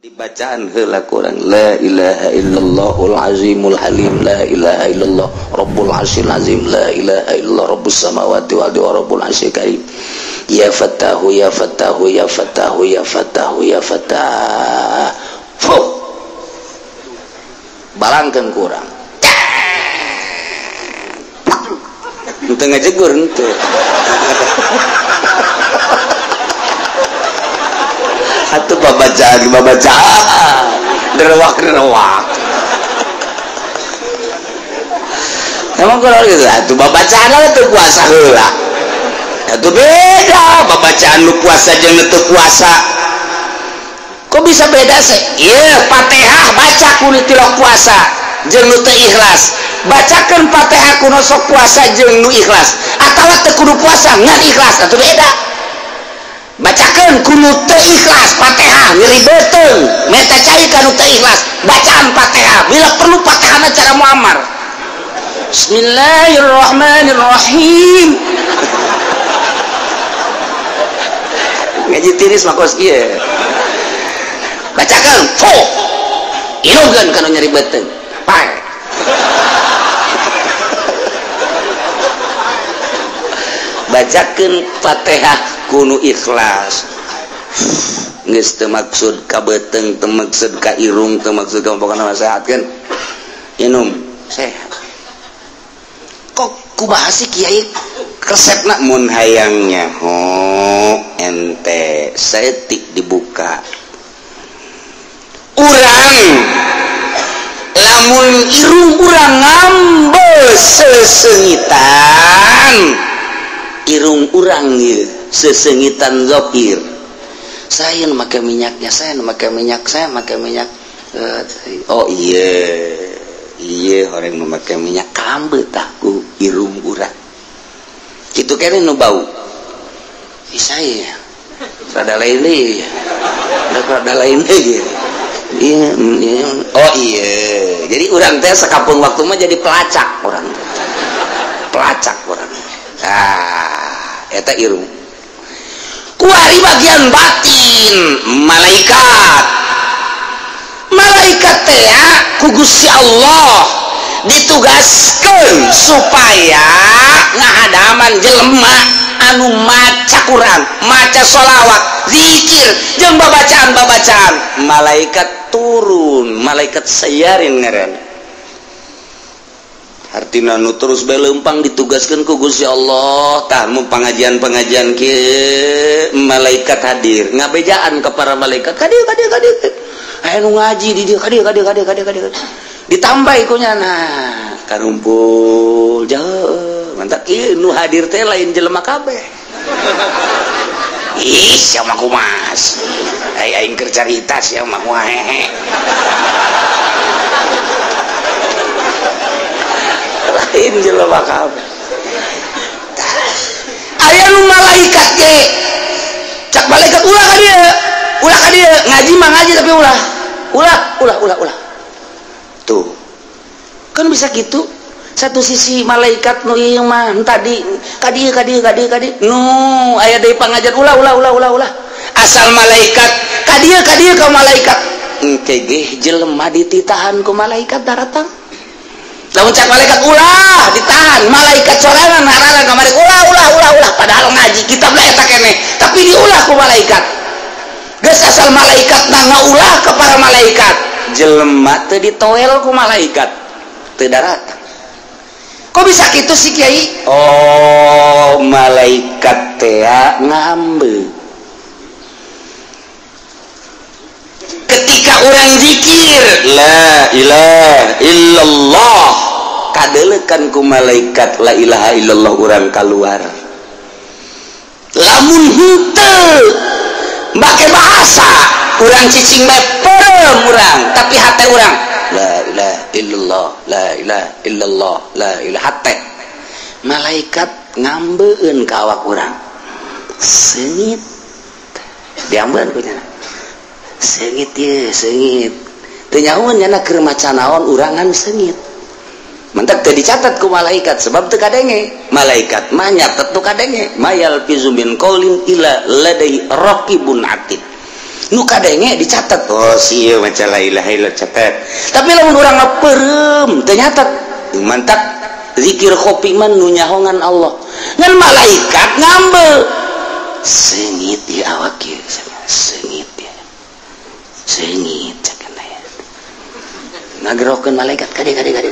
Dibacaan heula kurang la ilaha illallahul azimul halim la ilaha illallah rabbul arsyil azim la ilaha illallah rabbus samawati wal ardi wa rabbul arsyil karim ya fatahu ya fatahu ya fatahu ya fatahu ya fatah. Fuh. Balangkeun kurang. Henteu ngajegur henteu. Atuh babacaan babacaan derewak-derewak. Emang kalau gitu atuh babacaan teu puasa heula. Atuh beda babacaan nu puasa jeung nu teu puasa. Kok bisa beda sih? Ieu Fatihah baca ku nu tilok puasa jeung nu teu ikhlas. Bacakeun Fatihah ku nu sok puasa jeung nu ikhlas. Atawa teu kudu puasa ngan ikhlas atuh beda. Bacakeun ku nu teu ikhlas Fatihah nyeri beuteung meta cai ka nu teu ikhlas bacaan Fatihah bila perlu Fatihahna cara Muammar. Bismillahirrahmanirrahim. Ngaji tiris mah kos kieu. Bacakeun fo irugeun ka nu nyeri beuteung. Pae. Bacakeun Fatihah kuno ikhlas geus teu maksud ka beuteung teu maksud ka irung teu maksud ka pokona mah sehatkeun inum sehat. Kok kumaha sih kiai resepna mun hayangnya ho ente saeutik dibuka urang lamun irung urang ngambe sesengitan irung urang ieu sesengitan zokir. Saya nu make minyaknya, saya nu make minyak, saya make minyak. Oh iya, iya orang nu make minyak kambe tah ku irung urang. Kitu kene nu bau. Ih saya rada lain deui. Rada lain deui. Iya, iya. Oh iya. Jadi urang teh sakapeung waktu mah jadi pelacak urang. Pelacak urang. Ah, eta irung. Kuari bagian batin malaikat. Malaikat teh ku Gusti Allah ditugaskeun supaya ngahadaman jelema anu maca Quran, maca sholawat, zikir jeung babacaan-babacaan. Malaikat turun, malaikat sayarin ngaran. Artina nu terus bae leumpang ditugaskeun ku Gusti Allah tah mun pangajian-pangajian kieu malaikat hadir ngabejaan ka para malaikat ka dieu ka dieu ka dieu aya nu ngaji di dieu ka dieu ka dieu ka dieu ka dieu ka dieu ditambah ku nya nah karumpul jauh mantap ieu nu hadir teh lain jelema kabeh. Ih sia mah kumas ai aing keur carita sia mah kumaha lain jelema kabeh. Aya nu malaikat ge cak malaikat ulah ka dieu, ulah ka dieu, ngaji mah ngaji tapi ulah. Ulah, ulah, ulah, ulah. Tuh. Kan bisa gitu. Satu sisi malaikat nu ieu mah tadi ka dieu ka dieu ka dieu ka dieu. Nu aya deui pangajar ulah ulah ulah ulah ulah. Asal malaikat ka dieu ka dieu ka malaikat. Engke ge jelema dititahan ku malaikat daratang. Lamun cak malaikat ulah ditahan, malaikat sorangan ngarana kamari ulah ulah ulah ulah padahal ngaji kitab lah eta keneh, tapi diulah ku malaikat. Geus asal malaikat na ngaulah ke para malaikat, jelema teu ditoel ku malaikat, teu daratang. Kok bisa kitu sih kiai? Oh, malaikat teh ngambe. Ketika orang zikir la ilaha illallah kadelekan ku malaikat la ilaha illallah urang kaluar. Lamun henteu make bahasa urang cicing bae perem urang tapi hate urang la ilaha illallah la ilaha illallah la ilaha hate malaikat ngambeun ka awak urang seungit diambeun ku nya seungit ye seungit teu nyahoeun nya keur maca naon urangan seungit Mantak teu dicatat ku malaikat sebab teu kadenge. Malaikat mah nyatet teu kadenge. Mayal fizu min qaulin illa ladai raqibun atid. Nu kadenge dicatat. Oh si ieu maca la ilaha illallah catat. Tapi lamun urang mah peureum teu nyatet. Mantak zikir khofi mah nu nyahongan Allah. Ngan malaikat ngambe. Seungit di awak ieu, seungit ya. Seungit cakana ya. Ngagerohkeun malaikat kade kade kade.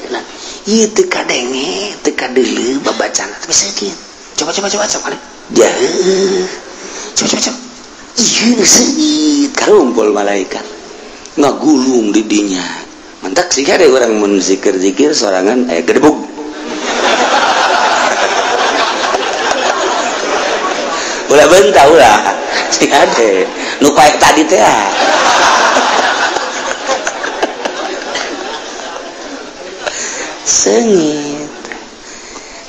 Ieu teu kadenge, teu kadeuleu babacana tapi seungit. Coba coba coba coba. Dia. Coba coba coba. Iya seungit karumpul malaikat ngagulung di dinya. Mantak sih ada orang mun zikir-zikir sorangan aya gedebug. Ulah bentah ulah sih ada nu paek tadi teh. Seungit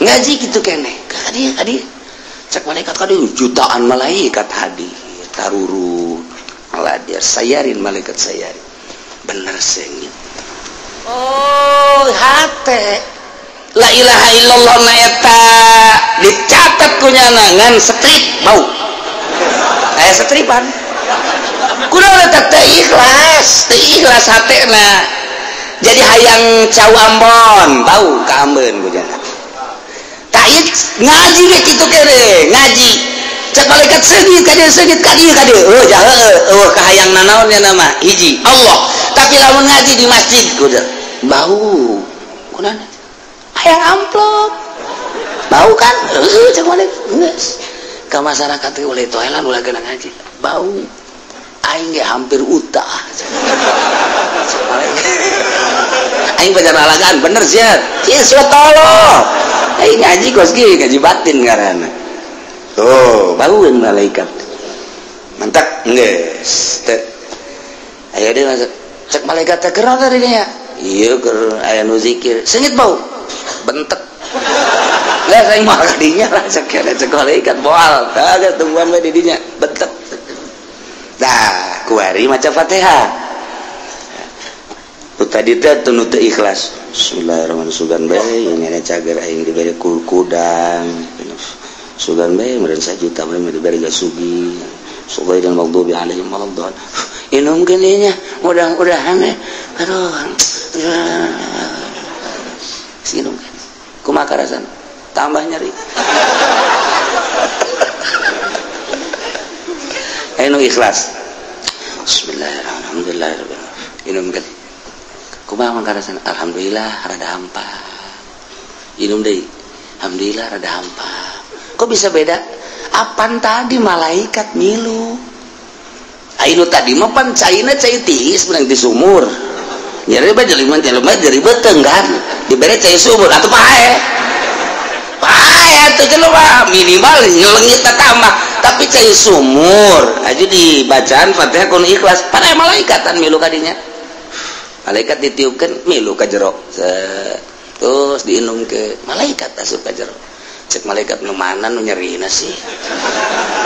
ngaji kitu keneh kadi kadi cek malaikat kadi jutaan malaikat hadir taruru maladir sayarin malaikat sayarin bener seungit. Oh hate la ilaha illallah na eta dicatat ku nyanangan strip bau aya setripan kunaon eta teu ikhlas hatena jadi hayang cau ambon bau ka ambeun ku jana tak ngaji ge kitu kene ngaji cek malaikat seungit ka dieu seungit ka dieu ka dieu oh jahe eueuh kahayang nanaon nya nama hiji Allah tapi lamun ngaji di masjid kudu bau kunaon hayang amplop bau kan heueuh cek malaikat geus ka masyarakat teh ulah toelan ulah geuna ngaji bau aing ge hampir utah cek malaikat aing pajar alagaan bener sia ieu sia tolol aing ngaji kos ge ngaji batin ngaranna. Tuh, baueun malaikat. Mantak geus teh. Aya deui masuk. Cek malaikat teh keur tadi nya. Ieu keur aya nu zikir, seungit bau. Bentek. Geus aing mah ka dinya lah cek cek malaikat moal. Tah geus tungguan we di dinya, bentek. Tah, kuari maca Fatihah. Nu tadi teh nu teu ikhlas. Bismillahirrahmanirrahim. Sugan bae ini cager aing dibere kudang. Sugan bae meureun sajuta bae dibere gasugi. Ghairil maghdubi alaihim waladdallin. Inumkeun ieu nya, mudah-mudahan aduh. Sinumkeun. Kumaha karasana? Tambah nyeri. Anu ikhlas. Bismillahirrahmanirrahim. Inumkeun. Kumaha karasana? Alhamdulillah rada hampa. Inum deui. Alhamdulillah rada hampa. Kok bisa beda? Apan tadi malaikat milu. Ainu tadi mah pan caina cai tiis menang di sumur. Nyeri bae jelema jelema jadi beuteung kan. Dibere cai sumur atuh pae. Pae atuh jelema minimal nyelengit tambah. Tapi cai sumur aja dibacaan Fatihah kun ikhlas. Pan aya malaikatan milu kadinya. Malaikat ditiupkeun milu ka jero. Terus diinum ke malaikat asup ka jero. Cek malaikat nu mana nu nyerina sih.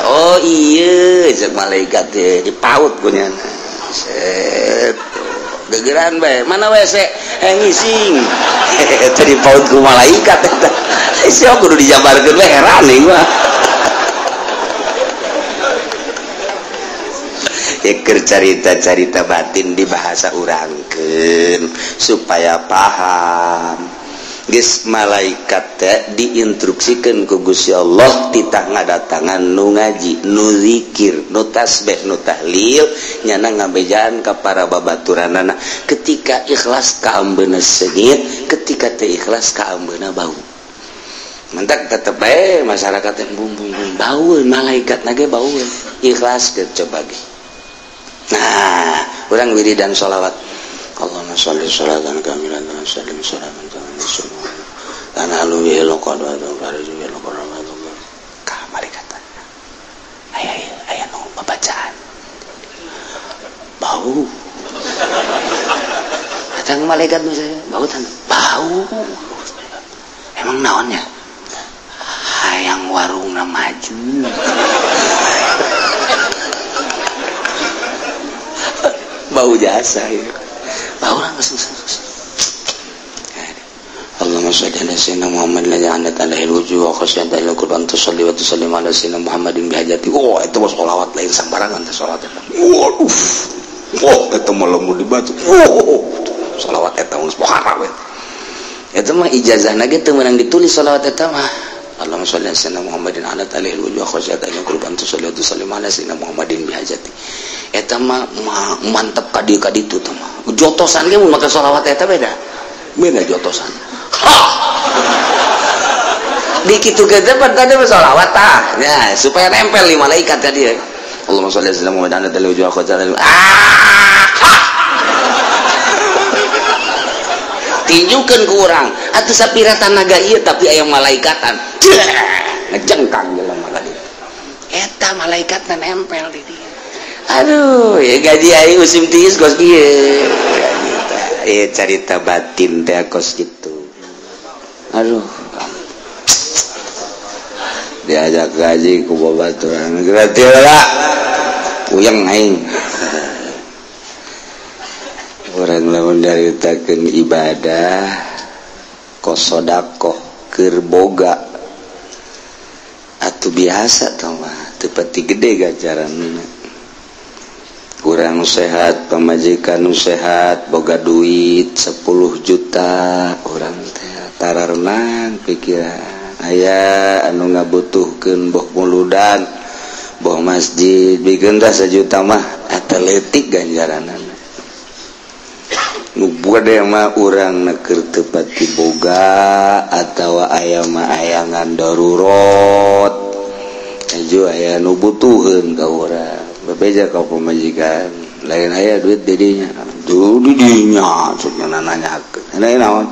Oh iya cek malaikat teh dipaut ku nyana. Set gegeran bae mana WC ngising. Teh dipaut ku malaikat eta. Sia kudu dijabarkeun we heran ieu mah. Keur carita-carita batin di bahasa urangkeun supaya paham. Geus malaikat teh diinstruksikeun ku Gusti Allah titah ngadatangan nu ngaji, nu zikir, nu tasbih, nu tahlil, nyana ngabejaan ka para babaturanana. Ketika ikhlas ka ambeuna seungit, ketika teu ikhlas ka ambeuna bau. Mantak tetep bae masyarakat teh bum bum bum baueun malaikat na ge baueun. Ikhlas ke coba ge. Nah, urang wiridan sholawat. Allahumma sholli sholatan kamilatan wa sallim sholatan kamilatan. Kana lu yelo qad wa farju yelo qad ka malaikat. Aya aya nu babacaan. Bau. Datang malaikat misalnya, bau tan. Bau. Emang naonnya? Hayang warungna maju. Bau jasa ya. Bau langsung. Allahumma Allahumma sholli ala sayyidina Muhammad la ja'anat alaihi wujuh wa khasyat alaihi qurban tusalli wa tusallim ala sayyidina Muhammadin bihajati. Oh, itu mah sholawat lain sambarangan teh sholawat eta. Waduh. Oh, eta mah lamun dibaca. Oh, sholawat eta geus pohara we. Eta mah ijazahna ge teu meunang ditulis sholawat eta mah. Allahumma sholli ala sayyidina Muhammadin ala alaihi wujuh wa khasyat alaihi qurban tusalli wa tusallim ala sayyidina Muhammadin bihajati. Eta mah mantep ka dieu ka ditu teh mah. Jotosan ge mun make sholawat eta beda. Beda jotosan. Ha. Di kitu ge teh tadi mah sholawat tah. Ya, supaya nempel di malaikat tadi. Allahumma sholli ala sayyidina Muhammadin ala alaihi wujuh wa khasyat alaihi. Ah. Ha. Tinjukeun ku urang. Atuh sapira tanaga ieu tapi aya malaikatan. Ngejengkang jelema ka dieu. Eta malaikatna nempel di dieu. Aduh, ya gaji aing musim tiis kos kieu. Carita batin teh kos kitu. Aduh. Diajak gaji ku babaturan. Berarti lah. Puyeng aing. Urang lamun nyaritakeun ibadah kos sedekah keur boga. Atuh biasa tah mah, teu pati gede ganjaranna. Kurang sehat, pamajikan nu sehat, boga duit 10 juta, urang teh tararenang pikiran. Aya anu ngabutuhkeun boh muludan, boh masjid, bikeun tah sajuta mah eta leutik ganjaranana. Nu gede mah urang keur teu pati boga atawa aya mah ayangan darurat. Aju aya nu butuheun ka urang. Bebeja kau pemajikan lain aya duit didinya duh didinya cukna nanyakeun lain naon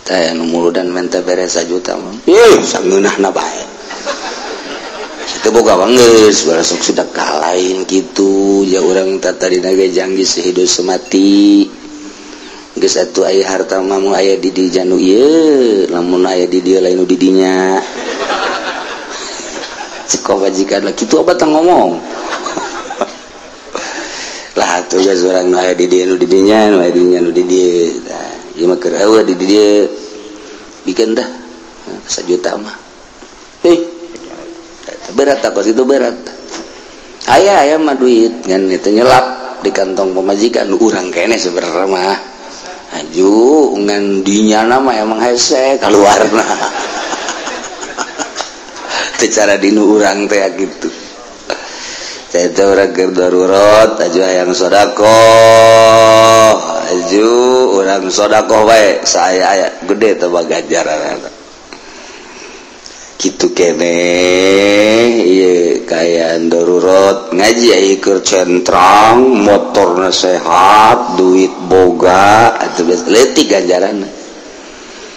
teh anu muludan menta beres sajuta mah ih sangeunahna bae teu boga geus barasok sedekah lain kitu ya urang tadina ge janggi sehidup semati geus atuh aya harta mah mu aya di di janu ieu lamun aya di dieu lain nu di dinya. Cek majikan lah kitu apa teh ngomong lah atuh geus urang nu aya di dieu nu di dinya nu aya di dinya nu di dieu tah ieu mah keur eueuh di dieu bikeun tah sajuta mah berat kos itu berat. Aya aya mah duit ngan itu nyelap di kantong pemajikan urang kene sebenarnya mah aju ngan dinya mah emang hese kaluarna. Secara dinu urang teh gitu. Saya teh urang keur darurat aju hayang sedekah aju urang sedekah bae saaya aya gede teh ganjaran. Kitu keneh ieu kaayaan darurat ngaji aya keur centrang motorna sehat duit boga atuh geus leutik ganjaranna.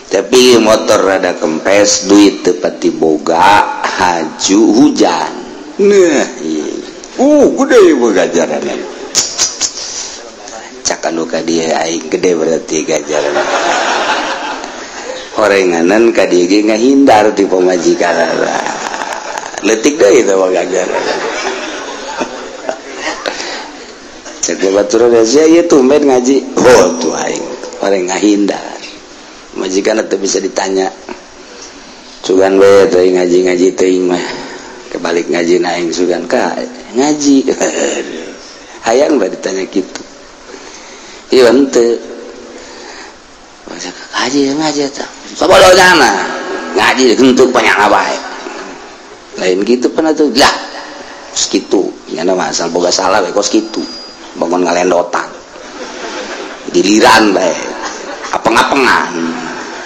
Tapi motor rada kempes duit teu pati boga haju hujan. Nah gede ieu ganjaranna. Cak anu ka dieu aing gede berarti ganjaranna. Horenganan ka dieu ge ngahindar ti pamajikan. Leutik deui teh mah ganjaranna. Cek babaturan sia ieu tumben ngaji. Oh tuh aing horeng ngahindar. Majikan atau bisa ditanya sugan we teuing ngaji-ngaji teuing mah kebalik ngaji naing sugan ka ngaji hayang bae ditanya kitu ieu henteu ngaji ngaji eta sabodohna ngaji henteu panyana bae lain kitu pan atuh lah kitu nya mah asal boga salah we kos kitu bangun ngalendotan giliran bae apeng-apengan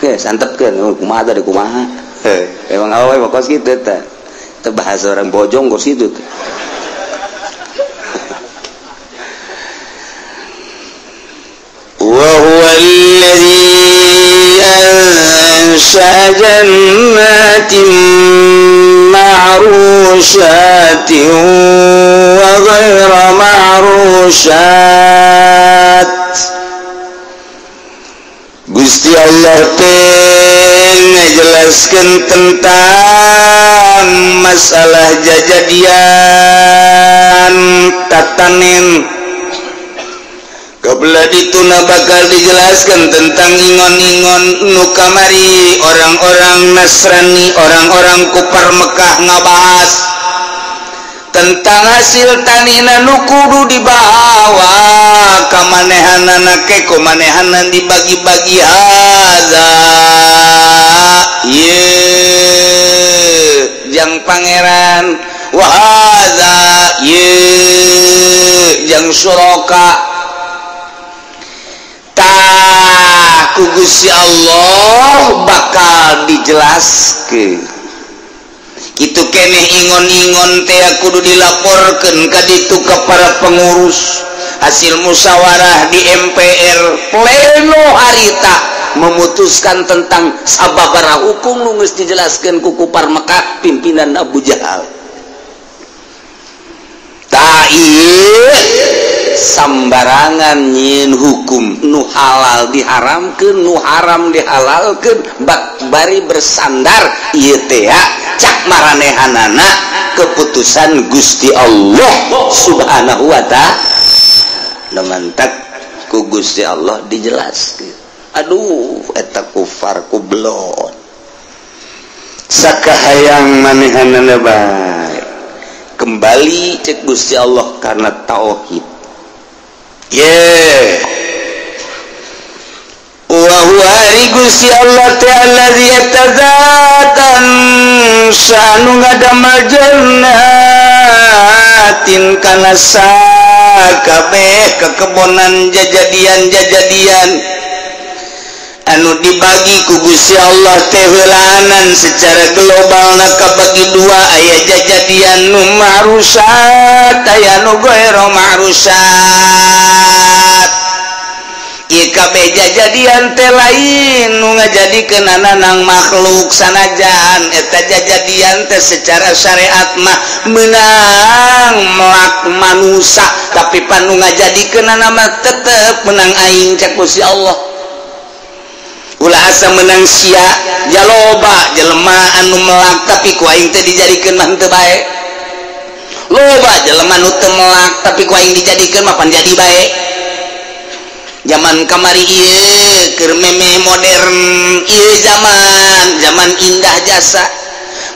ya santepkeun kumaha teh kumaha emang awewe mah kos kitu teh teh bahasa orang Bojong kos kitu teh. Wa huwa alladhi ansha'a jannatin ma'rushatin wa ghaira ma'rushat. Gusti Allah teh ngajelaskeun tentang masalah jajadian tatanen. Qabla dituna bakal dijelaskan tentang ingon-ingon nu kamari orang-orang Nasrani, orang-orang kufar Mekah ngabahas tentang hasil tanina nu kudu dibawa ka manehanana ke ku manehanan dibagi-bagi haza ye jang pangeran wa haza ye jang suraka. Tah ku Gusti Allah bakal dijelaskeun. Kitu keneh ingon-ingon teh kudu dilaporkeun ka ditu ka para pengurus. Hasil musyawarah di MPR pleno harita memutuskan tentang sababaraha hukum nu geus dijelaskeun ku kufar Mekah pimpinan Abu Jahal. Tah ieu sambarangan nyieun hukum nu halal diharamkeun, nu haram dihalalkeun, bak bari bersandar ieu teh cak maranehanana keputusan Gusti Allah Subhanahu wa ta'ala. Mantak ku Gusti Allah dijelaskeun. Aduh eta kufar kublon sakahayang manehanana bae kembali cek Gusti Allah karena tauhid. Yeah. Wa huwa ari Gusti Allah ta'ala allazi tazatan sanu ngadamel jannatin kana sakabeh kekebonan jajadian-jajadian anu dibagi ku Gusti Allah teh heulanan secara global na kabagi dua, aya jajadian nu ma'rusat aya nu ghairu ma'rusat. Ieu kabeh jajadian teh lain nu ngajadikeunana nang makhluk sanajan eta jajadian teh secara syariat mah meunang melak manusa, tapi pan nu ngajadikeunana mah tetep meunang aing cek Gusti Allah. Ulah asa menang sia jaloba jelema anu melak tapi ku aing teh dijadikeun mah henteu bae. Loba jelema nu teu melak tapi ku aing dijadikeun mah pan jadi bae. Zaman kamari ieu keur memeh modern ieu zaman zaman indah jasa.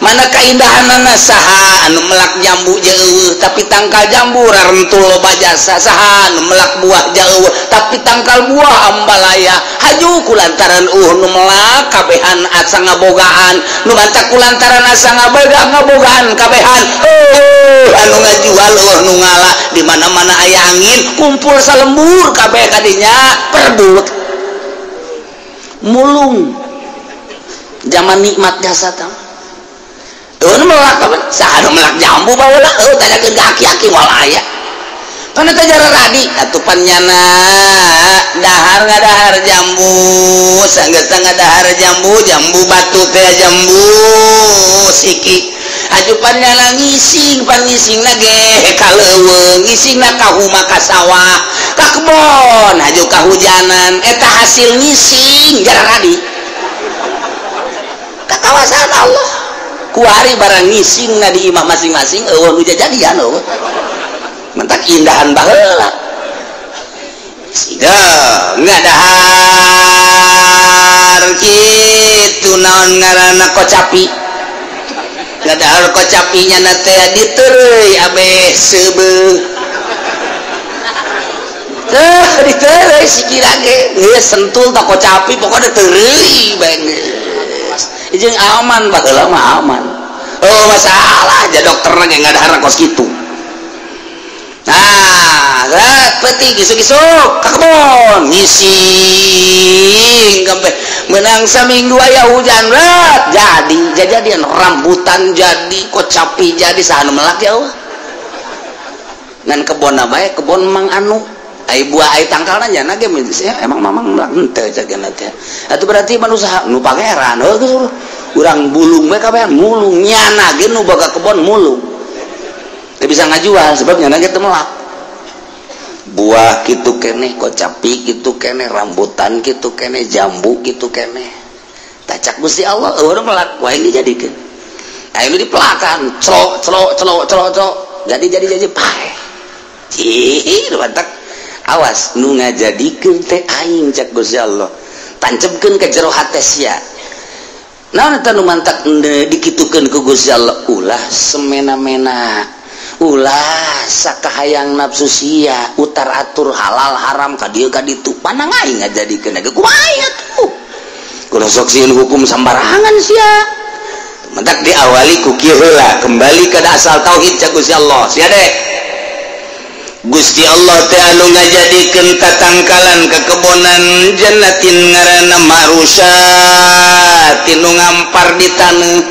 Mana kaindahanana saha anu melak jambu jeueuh tapi tangkal jambu rarentul loba jasa, saha anu melak buah jeueuh tapi tangkal buah ambalaya. Haju kulantaran nu melak kabehan asa ngabogaan, nu mantak kulantaran asa ngaboga ngabogaan kabehan. Anu ngajual eueuh nu ngala di mana-mana aya angin kumpul salembur kabeh kadinya perbut mulung. Zaman nikmat jasa tah. Eueuh melak apa? Saha nu melak jambu baheula eueuh tanyakeun ka aki-aki moal aya. Pan eta jara radi atuh pan nyana dahar ngadahar jambu, sanggeus ngadahar jambu, jambu batu teh jambu siki. Aju pan nyana ngising, pan ngisingna ge ka leuweung, ngisingna ka huma ka sawah, ka kebon, aju kahujanan eta hasil ngising jara radi. Ka kawasan Allah. Kuari barang ngising na di imah masing-masing eueuh nu jajadian eueuh. Mentak indahan baheula. Sia ngadahar kitu naon ngaranna kocapi. Ngadahar kocapinya na teh diteureuy abeh seubeuh. Teh diteureuy sikira ge geus sentul ta kocapi pokona teureui bae geus. Jeung aman baheula mah aman. Oh masalah aja dokterna ge ngadahar kos kitu. Nah, geus peuting isuk-isuk ka kebon ngising kabeh menang saminggu aya hujan rat jadi jajadian rambutan jadi kocapi jadi saha nu melak ya Allah. Ngan kebonna bae kebon mang anu ai buah ai tangkalna nya ge emang mamang melak henteu cagana teh. Atuh berarti manusia nu pangeran heuh geus urang bulung we kabeh mulung nyana ge nu boga kebon mulung. Teu bisa ngajual sebab nyana ge teu melak. Buah kitu keneh, kocapi kitu keneh, rambutan kitu keneh, jambu kitu keneh. Tacak Gusti Allah eueuh melak ku aing dijadikeun. Aing dipelakan celok celok celok celok celok jadi paeh. Cih, mantak Awas nu ngajadikeun teh aing cek Gusti Allah. Tancepkeun ka jero hate sia. Naon eta nu mantak dikitukeun ku Gusti Allah? Ulah semena-mena. Ulah sakahayang nafsu sia, utar atur halal haram ka dieu ka ditu. Panang aing ngajadikeun ge kumaha aing atuh. Kudu sok sieun hukum sambarangan sia. Mentak diawali ku kieu heula, kembali ke asal tauhid cek Gusti Allah. Sia deh. Gusti Allah teh anu ngajadikeun tatangkalan kekebonan jannatin ngaranna marusyat nu ngampar di taneuh.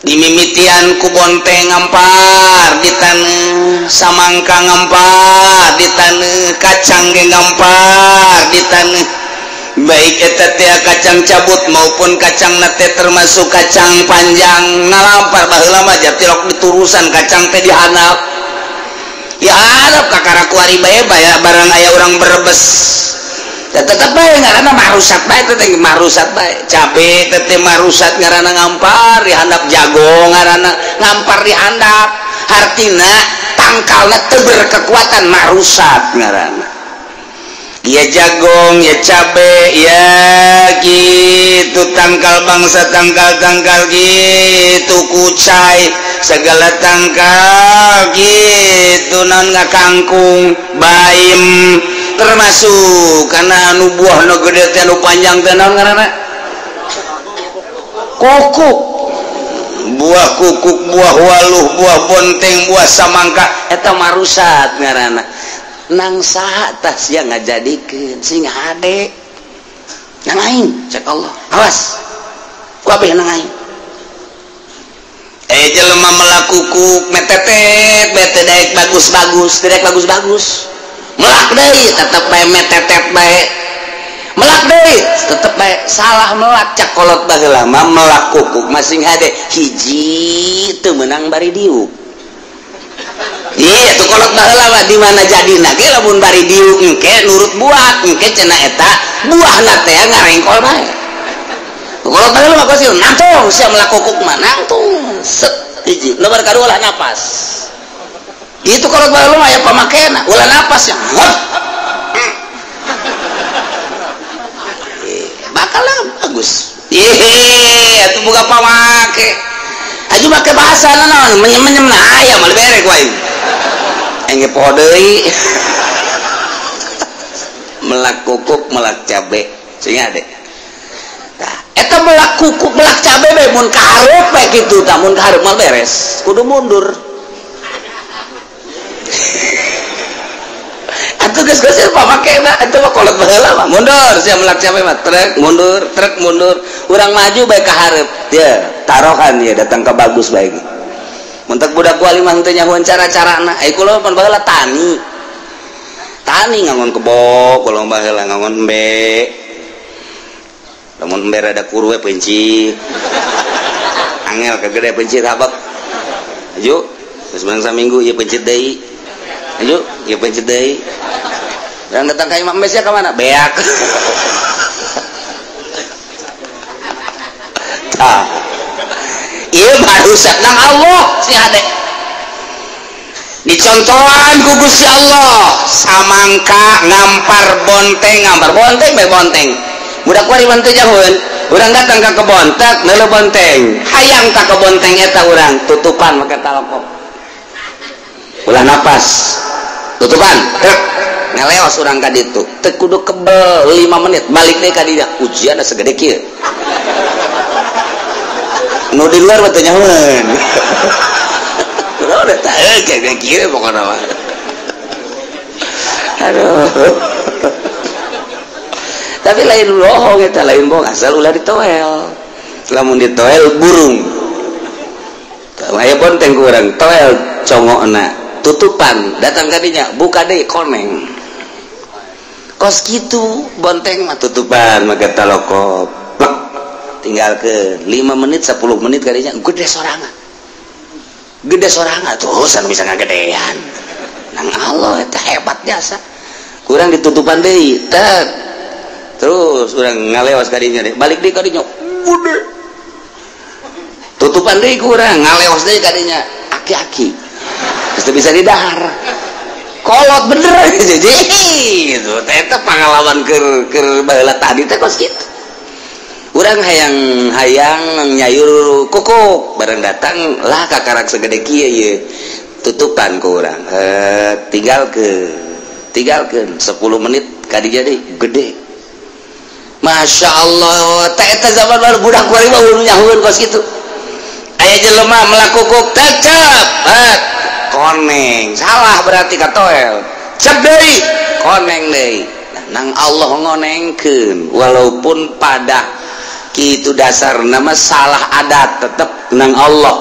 Dimimitian ku bonteng ngampar di taneuh, samangka ngampar di taneuh, kacang ge ngampar di taneuh. Baik eta teh kacang cabut maupun kacang nate termasuk kacang panjang ngalampar baheula mah jatilok diturusan kacang teh dihandap. Dihandap kakara kuari bae bae barang aya urang Brebes. Da tetep bae ngaranna marusat bae teh marusat bae. Cabe teh marusat ngaranna ngampar dihandap, jago ngaranna ngampar dihandap. Hartina tangkalna teu berkekuatan marusat ngaranna. Ya jagong, ya cabe, ya gitu tangkal bangsa tangkal-tangkal gitu kucai segala tangkal gitu naon ngakangkung baim termasuk karena anu buah nu gede teh anu panjang teh naon ngaranna kukuk, buah kukuk, buah waluh, buah bonteng, buah samangka eta marusat ngaranna. Nang saha tah sia ngajadikeun sing hade nang aing cek Allah. Awas kabeh nang aing. Jelema melak kukuk metetet bete daek bagus-bagus, daek bagus-bagus. Melak deui tetep bae metetet bae. Melak deui tetep bae salah melak cak kolot baheula mah melak kukuk masing hade hiji teu meunang bari diuk. Iya tuh kolot baheula mah di mana jadina ge lamun bari diuk engke nurut buah engke cenah eta buahna teh ngarengkol bae. Kolot baheula mah kosil nangtung sia melak kukuk mah nangtung set hiji nomor kadua ulah napas. Itu kolot baheula mah aya pamakena ulah napas ya. Bakal bagus. Ih atuh boga pamake. Aju make bahasa naon menyem-menyem na aya mah berek wae. Engge poho deui. Melak kukuk melak cabe sing ade. Tah eta melak kukuk melak cabe bae mun kahareup bae kitu tah mun kahareup mah beres kudu mundur. Atuh geus geus pamakena eta mah kolot baheula mah mundur sia melak cabe mah trek mundur urang maju bae kahareup dia tarohan dia datang ke bagus bae. Mentak budak kuali mah teu nyahoan cara-carana. Ai kula pan baheula tani. Tani ngangon kebo, kula baheula ngangon embe. Lamun embe rada kuru we pencit. Angel kagede pencit habak. Aju, geus menang saminggu ieu pencit deui. Aju, ieu pencit deui. Urang datang ka imah embe sia ka mana? Beak. Tah. Ieu barusak nang Allah si hade. Dicontohan ku Gusti Allah samangka ngampar bonteng bae bonteng. Budak kuari mah teu jauheun, urang datang ka kebon tek neuleuh bonteng. Hayang ka kebonteng eta urang tutupan make talokop. Ulah napas. Tutupan tek ngeleos urang ka ditu. Teu kudu kebel 5 menit balik deui ka dinya. Ujian segede kieu. Nu di luar mah teu nyahoeun. Udah teh kayak kieu pokona mah. Aduh. Tapi lain bohong eta lain bohong asal ulah ditoel. Lamun ditoel burung. Aya bonteng ku urang toel congokna tutupan datang ka dinya buka deui koneng. Kos kitu bonteng mah tutupan make talokop. Tinggal ke 5 menit 10 menit kadinya gede sorangan terus anu bisa ngagedean nang Allah eta hebat jasa kurang ditutupan deui tek terus urang ngalewas kadinya deh balik deui kadinya gede tutupan deui kurang ngalewas deui kadinya aki-aki geus teu bisa didahar. Kolot bener jadi gitu. Eta pengalaman keur baheula tadi teh kos kitu. Urang hayang nyayur kukuk bareng datang lah kakarak segede kieu ye. Tutupan ku urang. Tinggalkeun 10 menit kadi jadi gede. Masya Allah, teh eta zaman baru budak kuari mah nyahueun kos kitu. Aya jelema melak kukuk tecep, koneng. Salah berarti katoel. Cep deui, koneng deui. Nah, nang Allah ngonengkeun walaupun pada kitu dasarna mah salah adat tetep nang Allah.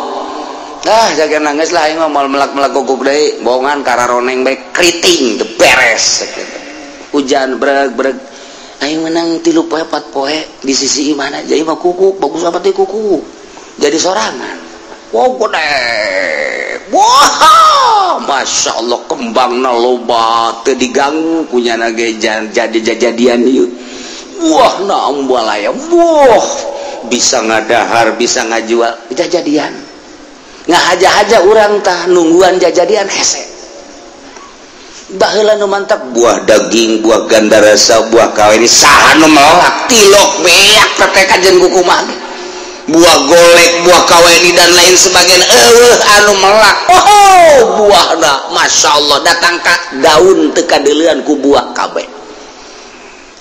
Ah, jaga nangis lah aing mah moal melak-melak kukuk deui, bohongan kararoneng bae keriting teu beres gitu. Hujan breg-breg aing menang 3 poe 4 poe di sisi imana jadi mah kukuk bagus apa teh kukuk jadi sorangan wow gede wah Masya Allah kembangna loba teu diganggu kunyana ge jadi jajadian ieu wah na ambalaya wah bisa ngadahar bisa ngajual jajadian ngahaja-haja urang tah nungguan jajadian hese baheula nu mantap buah daging buah gandarasa buah kaweni saha nu melak tilok beak teh kajen kukumaha buah golek buah kaweni dan lain sebagainya eueuh anu melak oh buahna Masya Allah datang ka daun teu kadeulean ku buah kabeh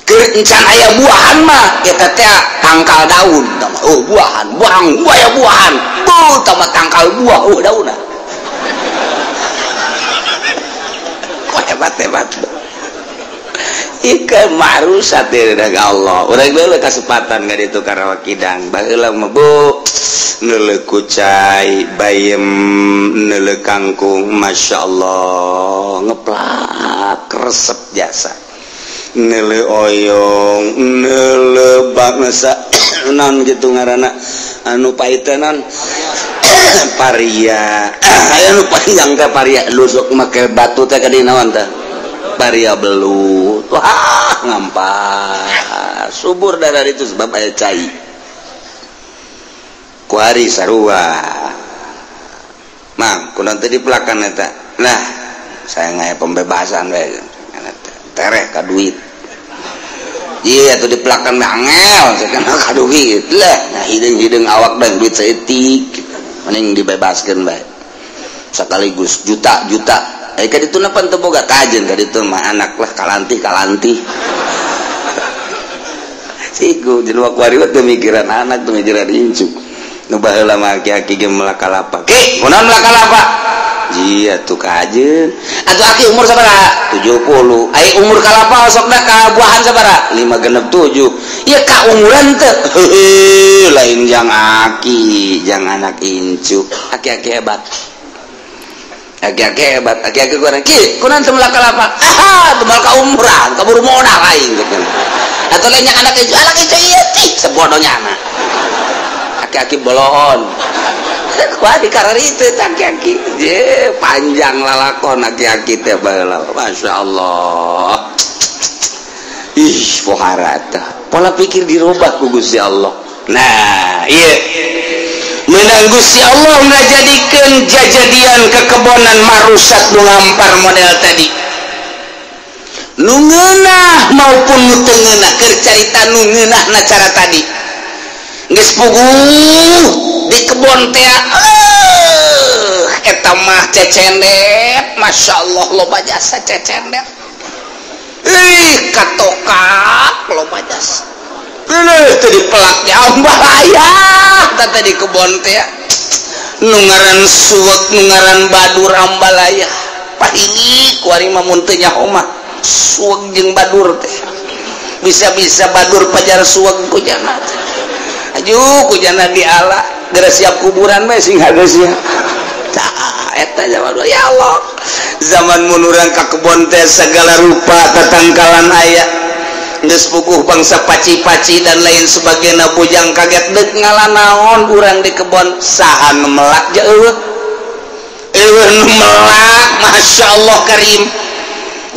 keur encan aya buahan mah eta teh tangkal daun oh buahan buang buaya buahan tuh tama tangkal buah oh daunna hebat-hebat ikan marusat dari Allah urang deuleu kasempatan ka ditu ka Rawa Kidang baheula mah bu neuleuh kucai bayem neuleuh kangkung Masya Allah ngeplak resep jasa neuleuh oyong neuleuh bangsa non gitu ngaranna anu paitenan paria aya nu panjang teh paria lusuk make batu teh ka dinaon teh paria belut wah ngampar subur darah itu sebab aya cai kuari sarua mang kunaon teh dipelakan eta nah saya ngaya pembebasan we tereh ka duit iya tuh dipelakan angel saya ka duit lah nah hideung-hideung awak dan duit saeutik mending dibebaskan bae sekaligus juta-juta eh ka ditu pan teu boga kajen ka ditu mah anak lah kalanti-kalanti siku jelema kuari teu mikiran anak teu mikiran incu nu baheula mah aki-aki ge melak kalapa ki kunaon melak kalapa jia tuh kajen atuh aki umur sabaraha 70 ai umur kalapa sokna ka buahan sabaraha 5 genep 7 ieu ka umuran teu lain jang aki jang anak incu aki-aki hebat aki-aki hebat aki-aki kurang ki kunaon teu melak kalapa ah teu melak ka umuran kaburu modal aing gitu atuh lain jang anak incu ieu tih sebodohnya anak aki-aki bolohon wah di karar itu aki-aki je panjang lalakon aki-aki teh baheula Masya Allah ih pohara teh pola pikir dirubah ku Gusti Allah nah iya menang Gusti Allah ngajadikeun jajadian kekebonan marusat nu ngampar model tadi nu ngeunah maupun nu teu ngeunah keur carita nu ngeunahna cara tadi geus puguh di kebon teh eta mah cecendet Masya Allah loba jasa cecendet ih katokak loba jasa teu dipelak di ambalaya teh di kebon teh nu ngaran suweg nu ngaran badur ambalaya pahingi kuari mah mun teu nyaho mah suweg jeung badur teh bisa-bisa badur pajar suweg ku jana aju ku jana diala geura siap kuburan bae sing hade sia tah eta zaman ya Allah zaman mun urang ka kebon teh segala rupa tatangkalan aya geus puguh bangsa paci-paci dan lain sebagainya bujang kaget deuk ngalanaon urang di kebon saha nu melak je eueuh eueuh nu melak Masya Allah karim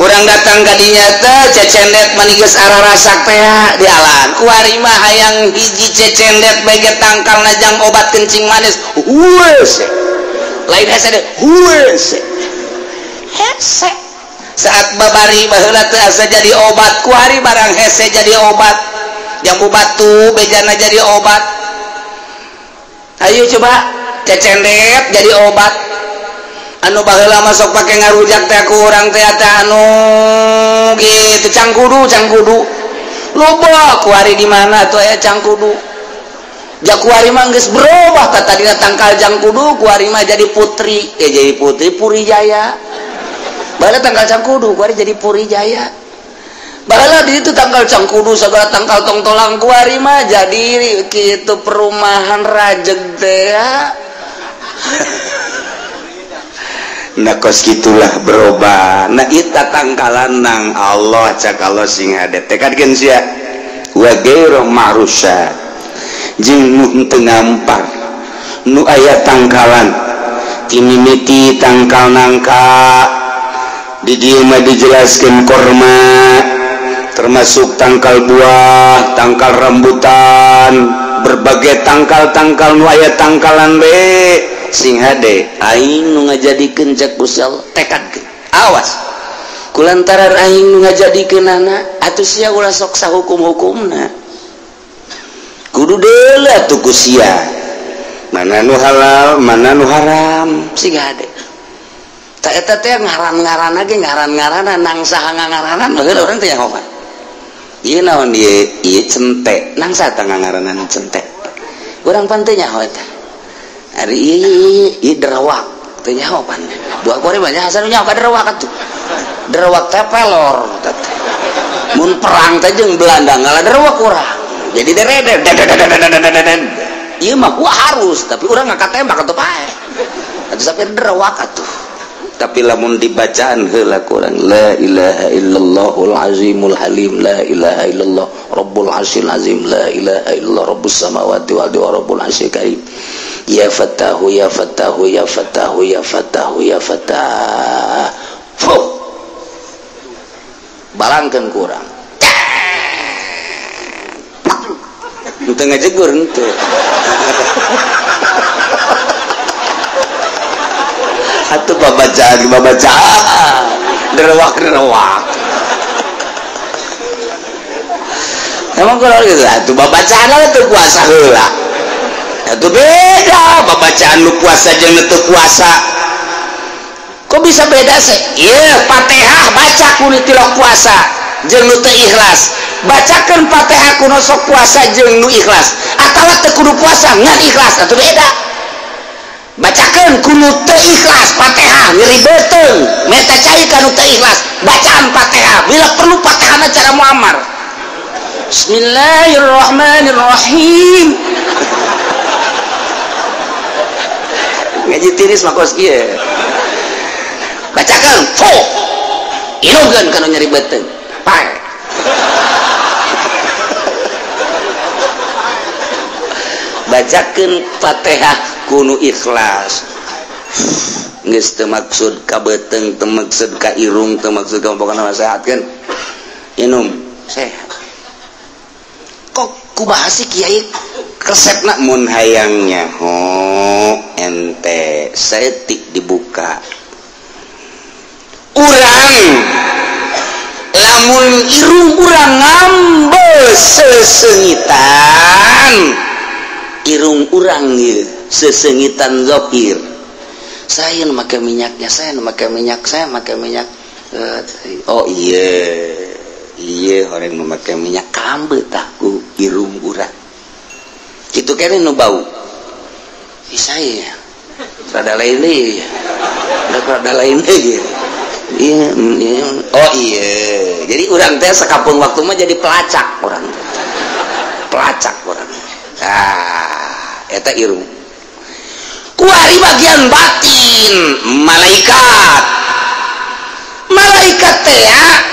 urang datang ka dinya teh cecendet mani geus ararasak teh di alan kuari mah hayang hiji cecendet bae ge tangkal najang obat kencing manis hueus lain hese deui hueus hese Saat babari baheula teu asa jadi obat, kuari barang hese jadi obat. Jambu batu bejana jadi obat. Ayo coba cecendet jadi obat. Anu baheula masuk pake ngarujak teh ku urang teh anu gitu cangkudu cangkudu. Loba kuari di mana tuh aya cangkudu. Jakuari mah geus berubah tah tadina tangkal jangkudu kuari mah jadi putri, jadi putri Puri Jaya. Baheula tangkal cangkudu kuari jadi Puri Jaya. Baheula di itu tangkal cangkudu segala tangkal tongtolang kuari mah jadi kitu perumahan rajeg teh. Nah kos gitulah berubah. Nah ita tangkalan nang Allah cak Allah sing hade tekadkeun sia wa ghairu ma'rusat jeung nu teu ngampar nu aya tangkalan timimiti tangkal nangka di dieu mah dijelaskeun korma termasuk tangkal buah, tangkal rambutan, berbagai tangkal-tangkal nu aya tangkalan be sing hade aing nu ngajadikeun cek Gusti Allah tekadkeun awas kulantaran aing nu ngajadikeunana atuh sia ulah sok sahukum-hukumna kudu deula atuh ku sia mana nu halal mana nu haram sing hade ta eta teh ngaran-ngaranna ge ngaran-ngaranna nang saha ngangaranan baheula urang teh nyaho ieu naon ieu ieu cente nang saha tah ngangaranan cente urang pan teh nyaho eta ari ieu derawak teh nyaho pan buah kore banyak hasan nyaho ka derawak atuh derawak teh pelor teh mun perang teh jeung Belanda ngalah derawak urang jadi dereder ieu mah gua harus tapi urang ngangkat tembak atuh pae atuh sampai derawak atuh tapi lamun dibacaan heula kurang la ilaha illallahul azimul halim la ilaha illallah rabbul arsyil azim la ilaha illallah rabbus samawati wal ardi wa rabbul arsyil karim ya fatahu ya fatahu ya fatahu ya fatahu ya fatah fuh balangkeun kurang henteu ngajegur henteu atuh babacaan babacaan derewak-derewak emang kalau gitu atuh babacaan teu puasa heula atuh beda babacaan nu puasa jeung nu teu puasa kok bisa beda sih ieu Fatihah baca ku nu tilok puasa jeung nu teu ikhlas bacakeun Fatihah ku nu sok puasa jeung nu ikhlas atawa teu kudu puasa ngan ikhlas atuh beda bacakeun ku nu teu ikhlas Fatihah nyeri beuteung meta cai ka nu teu ikhlas bacaan Fatihah bila perlu Fatihahna cara Muammar Bismillahirrahmanirrahim ngaji tiris mah kos kieu bacakeun fo irugeun kana nyeri beuteung pae bacakeun Fatihah kudu ikhlas geus teu maksud ka beuteung teu maksud ka irung teu maksud ka pokona mah sehatkeun inum sehat kok kumaha sih kiai resepna mun hayang nyaho ente saeutik dibuka urang lamun irung urang ngambe sesengitan irung urang ieu sesengitan zokir saya nu make minyaknya saya nu make minyak saya make minyak oh iya iya orang nu make minyak kambe tah ku irung urang kitu kene nu bau ih saya rada lain deui rada lain deui iya oh iya jadi urang teh sakapeung waktu mah jadi pelacak urang pelacak urang ah eta irung kuari bagian batin malaikat malaikat teh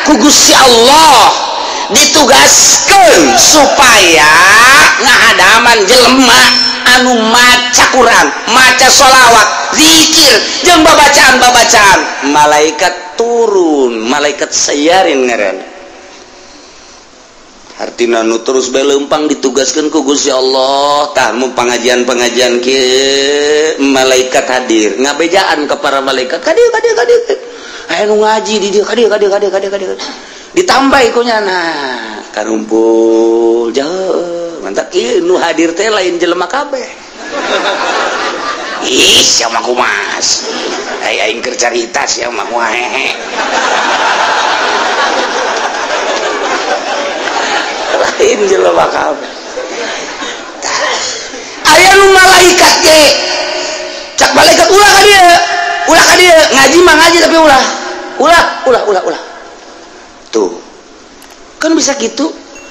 ku Gusti Allah ditugaskeun supaya ngahadaman jelema anu maca Quran maca sholawat zikir jeung babacaan-babacaan malaikat turun malaikat sayarin ngaran artina nu terus bae leumpang ditugaskeun ku Gusti Allah tah mun pangajian-pangajian kieu malaikat hadir ngabejaan ka para malaikat ka dieu ka dieu ka dieu Aya nu ngaji di dieu ka dieu ka dieu ka dieu ka dieu. Ditambah ku nyana karumpul jauh. Mantap ieu nu hadir teh lain jelema kabeh. Ih, sia mah kumas. Ai aing keur carita sia mah kumaha. Lain jelema kabeh. Aya nu malaikat ge. Cak malaikat ulah ka dieu. Ulah ka dieu, ngaji mah ngaji tapi ulah. Ulah, ulah, ulah, ulah. Tuh. Kan bisa gitu.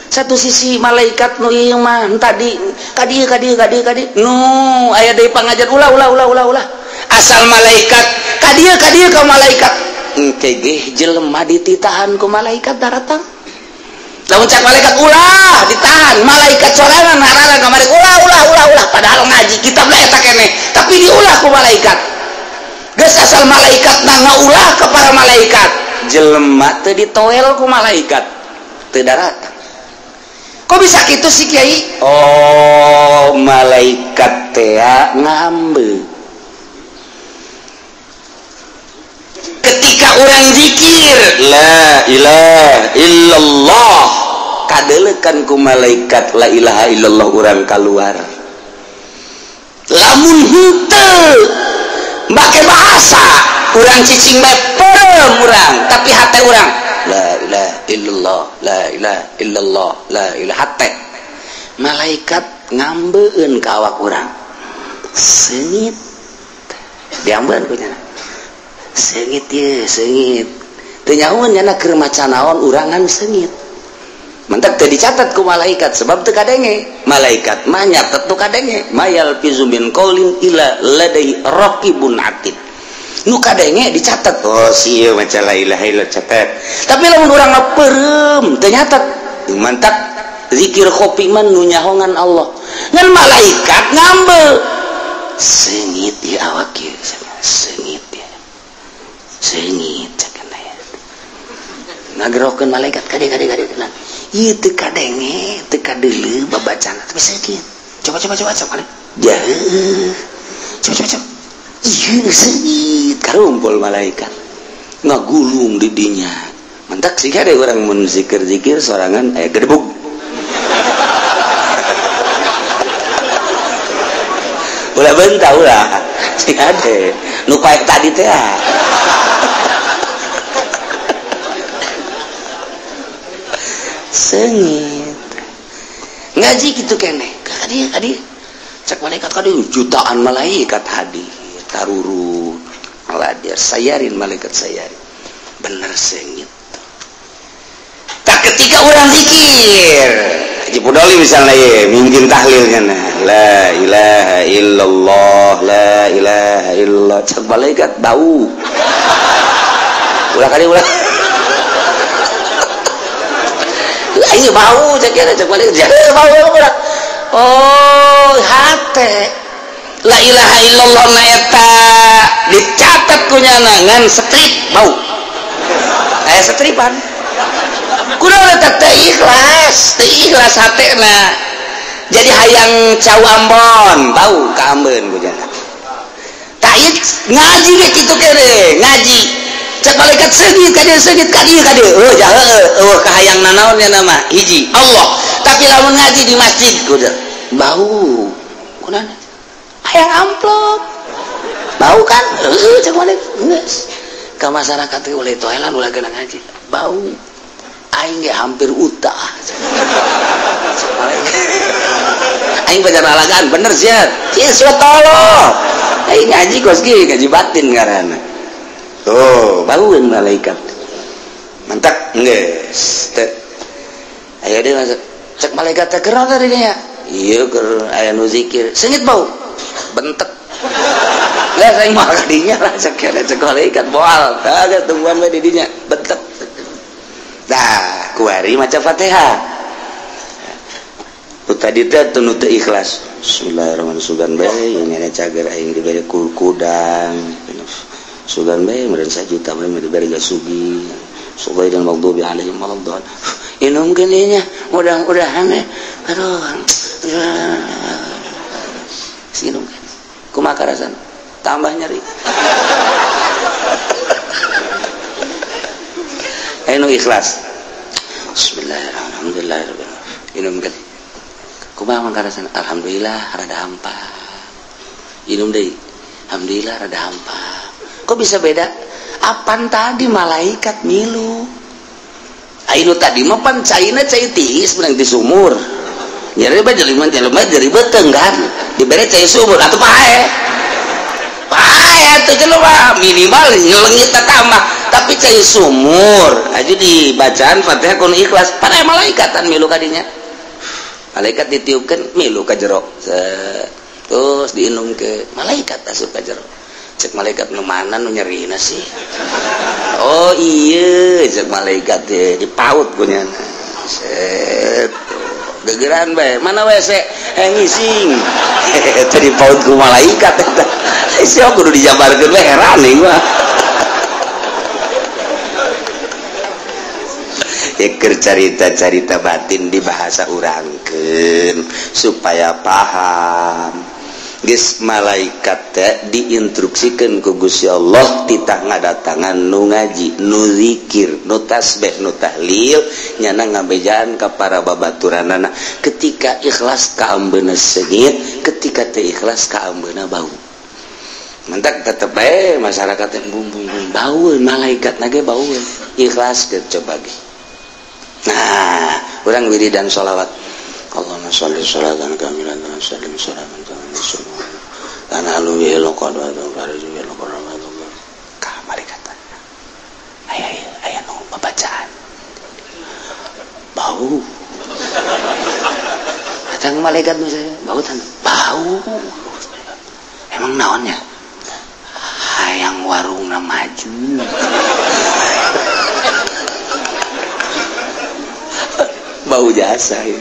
Satu sisi malaikat nu ieu mah tadi ka dieu ka dieu ka dieu ka dieu. Nu aya deui pangajar ulah ulah ulah ulah ulah. Asal malaikat ka dieu ka dieu ka malaikat. Engke ge jelema dititahan ku malaikat daratang. Lamun cak malaikat ulah ditahan, malaikat sorangan ngarana kamari ulah ulah ulah ulah padahal ngaji kitab lah eta keneh, tapi diulah ku malaikat. Geus asal malaikat na ngaulah ke para malaikat, jelema teu ditoel ku malaikat, teu daratang. Kok bisa gitu sih kiai? Oh, malaikat teh ngambe. Ketika orang zikir la ilaha illallah, kadelekan ku malaikat la ilaha illallah orang keluar. Lamun henteu make bahasa urang cicing bae perem urang, tapi hate urang la ilaha illallah, la ilaha illallah, la ilaha hate. Malaikat ngambeun ka awak urang. Seungit. Diambeun ku nya. Seungit ye, seungit. Teu nyahoeun nya keur maca naon urangan seungit. Mantak teu dicatat ku malaikat sebab teu kadenge. Malaikat mah nyatet tu kadenge. Mayal fizu min qaulin illa ladai raqibun atid. Nu kadenge dicatat. Oh, si ieu maca la ilaha illallah catat. Tapi lamun urang mah peureum teu nyatet. Mantak zikir khofi mah nu nyahongan Allah. Ngan malaikat ngambe. Seungit ieu awak ieu, seungit ieu. Seungit cakan aya. Ngagerohkeun malaikat kade kade kade. Ieu teu kadenge, teu kadeuleu babacana tapi seungit. Coba coba coba coba. Jauh. Coba coba coba. Iya seungit karumpul malaikat ngagulung di dinya. Mantak sih ada orang mun zikir-zikir sorangan aya gedebug. Ulah bentah ulah. Sih ade nu paek tadi teh. Seungit. Ngaji kitu keneh. Ka dieu ka dieu. Cek malaikat ka dieu jutaan malaikat hadir. Taruru aladir sayarin malaikat sayarin bener seungit. Tak ketika orang zikir Haji Pudoli misalnya ye mungkin tahlilnya nah la ilaha illallah la ilaha illallah cek malaikat bau ulah kali ulah ini bau cek ya cek malaikat bau ulah oh hate la ilaha illallah na eta dicatat ku nyana ngan strip bau aya setripan kunaon eta teu ikhlas hatena jadi hayang cau Ambon bau ka ambeun ku nyana tah ieu ngaji ge kitu kene ngaji cek malaikat seungit ka dieu seungit ka dieu ka dieu heuh ja heueuh eueuh kahayang nanaon nya mah hiji Allah tapi lamun ngaji di masjid kudu bau kunaon hayang amplop bau kan heueuh cek malaikat geus ka masyarakat teh ulah toelan ulah geuna ngaji bau aing ge hampir utah aing pacar alagan bener sia ieu sia tolol aing ngaji kos ge ngaji batin ngaranna tuh baueun malaikat mantak geus teh aya deui masuk cek malaikat teh keur tadi nya ieu keur aya nu zikir seungit bau bentek lah saya mah kadinya lah cek cek malaikat moal kagak tungguan we di dinya bentek dah kuari maca Fatihah nu tadi teh teu nu teu ikhlas bismillahirrahmanirrahim sugan bae ini ada cager aing dibere kudang sugan bae meureun sajuta bae dibere gasugi sugai dan maghdubi alaihim waladdallin inumkeun ieu nya mudah-mudahan aduh sinum kumaha rasana tambah nyeri. Aya nu ikhlas. Bismillahirrahmanirrahim. Minum kan. Kumaha mangkarasana? Alhamdulillah rada hampa. Minum deui. Alhamdulillah rada hampa. Kok bisa beda? Apan tadi malaikat milu. Ayo tadi mah pan caina cai tiis menang di sumur. Nyeri bae jelema jelema jadi beuteung kan. Dibere cai sumur atuh pae. Pae atuh jelema minimal nyelengit tambah. Tapi cai sumur aja dibacaan Fatihah kun ikhlas pan aya malaikatan milu kadinya. Malaikat ditiupkeun milu ka jero. Terus diinum ke malaikat asup ka jero. Cek malaikat nu mana nu nyerina sih? Oh iya, cek malaikat teh dipaut ku nyana. Set. Gegeran bae, mana WC? Ngising. Eta dipaut ku malaikat eta. Sia kudu dijabarkeun we heran ieu mah. Eker carita-carita batin di bahasa urangkeun supaya paham. Geus malaikat teh diinstruksikeun ku Gusti Allah titah ngadatangan nu ngaji, nu zikir, nu tasbih, nu tahlil, nyana ngabejaan ka para babaturanana. Ketika ikhlas kaambeuna seungit, ketika teu ikhlas kaambeuna bau. Mentak tetep bae masyarakat teh bum bum bum baueun, malaikat na ge baueun. Ikhlas ke coba ge. Nah, urang wiridan sholawat. Allahumma sholli sholatan kamilatan wa sallim sholatan kamilatan. Kana lu yelo qad wa farju yelo qad ka malaikat. Aya aya nu babacaan. Bau. Datang malaikat nu saya, bau tan. Bau. Emang naonnya? Hayang warungna maju. Bau jasa ya.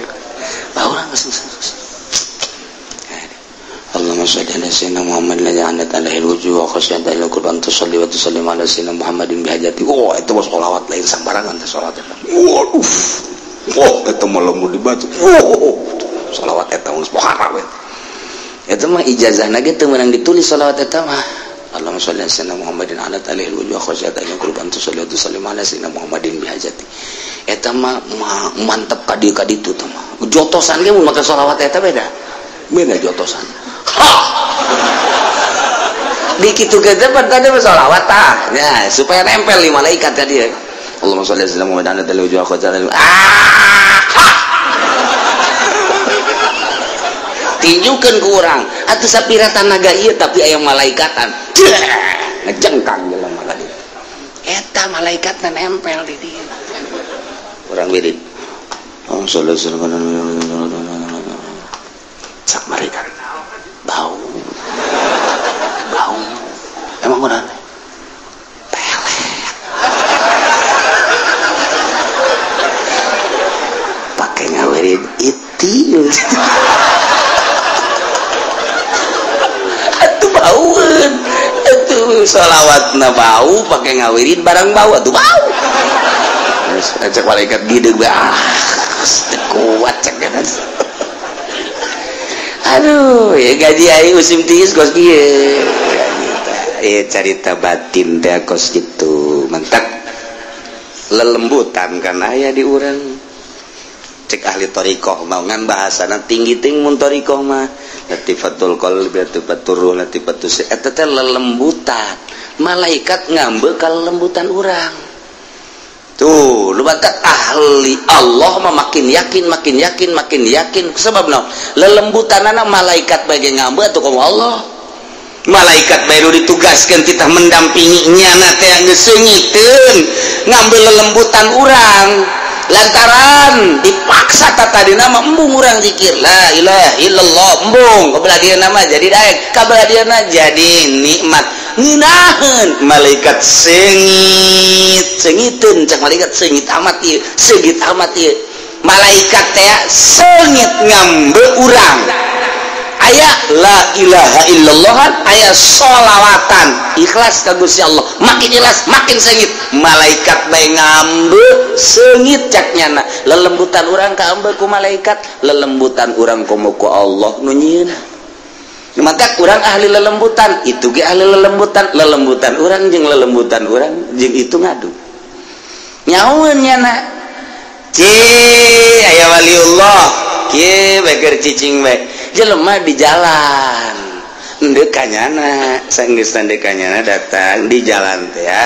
Bau orang geus. Allahumma sholli ala sayyidina Muhammad la ja'alat alaihi wujuh wa khasyata ila qurban tusalli wa tusallim ala sayyidina Muhammadin bihajati. Oh, itu mah sholawat lain sambarangan teh sholawat eta. Waduh. Wah, eta mah lamun dibaca. Oh, sholawat eta geus pohara we. Eta mah ijazahna ge teu meunang ditulis sholawat eta mah. Allahumma sholli ala sayyidina Muhammadin ala alaihi wujuh wa khasyata ila qurban tusalli wa tusallim ala sayyidina Muhammadin bihajati. Eta mah mantep ka dieu ka ditu teh mah. Jotosan ge mun make sholawat eta beda. Beda jotosan. Ha. Di kitu ge teh tadi mah sholawat tah. Ya, supaya nempel di malaikat tadi. Allahumma sholli ala sayyidina Muhammadin ala alaihi wujuh wa khasyata. Ah. Tinjukeun ku urang. Atuh sapira tanaga ieu tapi aya malaikatan. Ngejengkang jelema ka dieu. Eta malaikatna nempel di dieu. Orang wirid. Oh, cak mereka bau bau emang udah pelet pakai ngawirid itu atuh baueun atuh sholawatna bau pakai ngawirid barang bau atuh bau. Cek malaikat gideg ah kuat cek kan. Aduh, ya gaji aing musim tiis kos kieu. Ya carita batin teh kos kitu. Mentak lelembutan kan aya di urang. Cek ahli thariqah mau ngan bahasana tinggi ting mun thariqah mah. Latifatul qalbi, latifatur ruh, latifatus eta teh lelembutan. Malaikat ngambe ka lelembutan urang. Tuh, lu baca ahli Allah mah makin yakin, makin yakin, makin yakin. Sebab naon? Lelembutanana malaikat bae ngambe atuh komo Allah. Malaikat bae nu ditugaskeun kita mendampingi nyana teh geus seungiteun ngambe lelembutan urang. Lantaran dipaksa tadina mah embung urang zikir la ilaha illallah embung kabelah dieuna mah jadi daek, kabelah dieuna jadi nikmat. Ngeunaheun malaikat seungit seungiteun cak malaikat seungit amat ieu seungit amat ieu malaikat teh seungit ngambe urang aya la ilaha illallah aya sholawatan ikhlas ka Gusti Allah makin ikhlas makin seungit malaikat bae ngambe seungit cak nyana lelembutan urang kaambe ku malaikat lelembutan urang komo ku Allah nu nyieuna. Maka kurang ahli lelembutan itu ge ahli lelembutan, lelembutan urang jeung lelembutan urang jeung itu ngadu. Nyaun nyana. Ci aya waliullah kieu bae keur cicing bae. Jelema di jalan. Endek kanyana, sanggeus endek kanyana datang di jalan teh ya.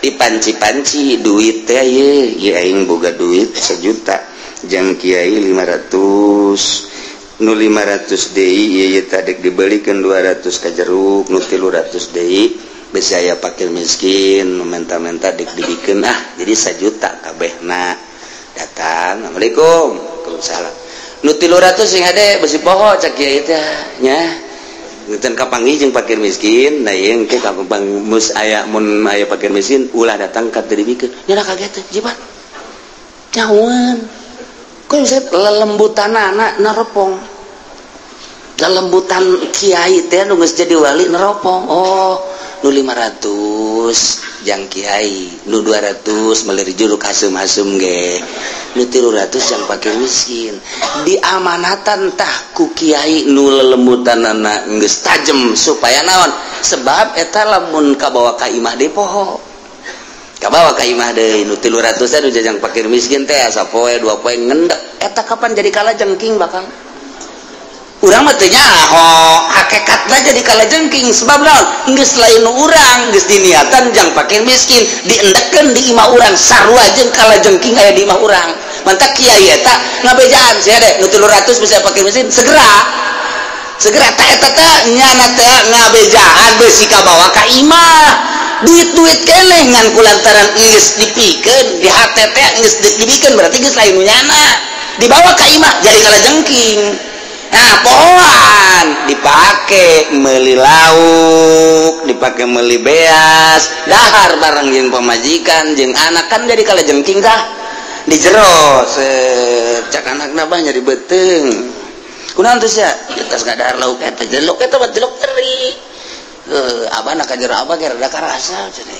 Dipanci-panci duit teh ye, ye aing boga duit 1 juta jang kiai 500 nu 500 deui ieu ye tadi dibelikeun 200 ka jeruk nu 300 deui besi aya fakir miskin nu menta-menta dek dibikeun ah jadi 1 juta kabehna. Datang, "Assalamualaikum." "Waalaikumsalam." Nu 300 sing hade besi poho cak kiai teh nya. Ngeuteun kapanggih jeung fakir miskin, nah ieu engke kapang mus aya mun aya fakir miskin ulah datang ka teu dibikeun. Nya kaget teh jibat. Nyawan. Kok bisa lelembutanana neropong. Lelembutan kiai teh nu geus jadi wali neropong. Oh, nu 500 jang kiai, nu 200 meuli jeruk hasum-hasum ge. Nu 300 jang fakir miskin. Diamanatan tah ku kiai nu lelembutanana geus tajem supaya naon? Sebab eta lamun kabawa ka imah deui poho. Kabawa ka imah deui nu 300 nu jajang fakir miskin teh sapoe dua poe ngendek. Eta kapan jadi kalajengking bakal? Urang mah teu nyaho, hakikatna jadi kalajengking sebab naon? Geus lain nu urang, geus diniatan jang fakir miskin, diendekeun di imah urang sarua jeung kalajengking aya di imah urang. Mantak kiai eta ngabejaan sia deh nu 300 bisa fakir miskin segera. Segera ta eta teh nyana teh ngabejaan besi kabawa ka imah. Duit-duit keneh ngan kulantaran geus dipikeun di hate teh geus dibikeun berarti geus lain nu nyana. Dibawa ka imah jadi kalajengking. Nah, pohoan dipake meuli lauk, dipake meuli beas, dahar bareng jeung pamajikan jeung anak kan jadi kalajengking tah. Di jero cak anakna bah nyari beuteung. Kunaon teh sia? Tas ngadahar lauk eta jeluk eta mah jeluk teri. Heuh, abah nak ka jero abah ge rada karasa cenah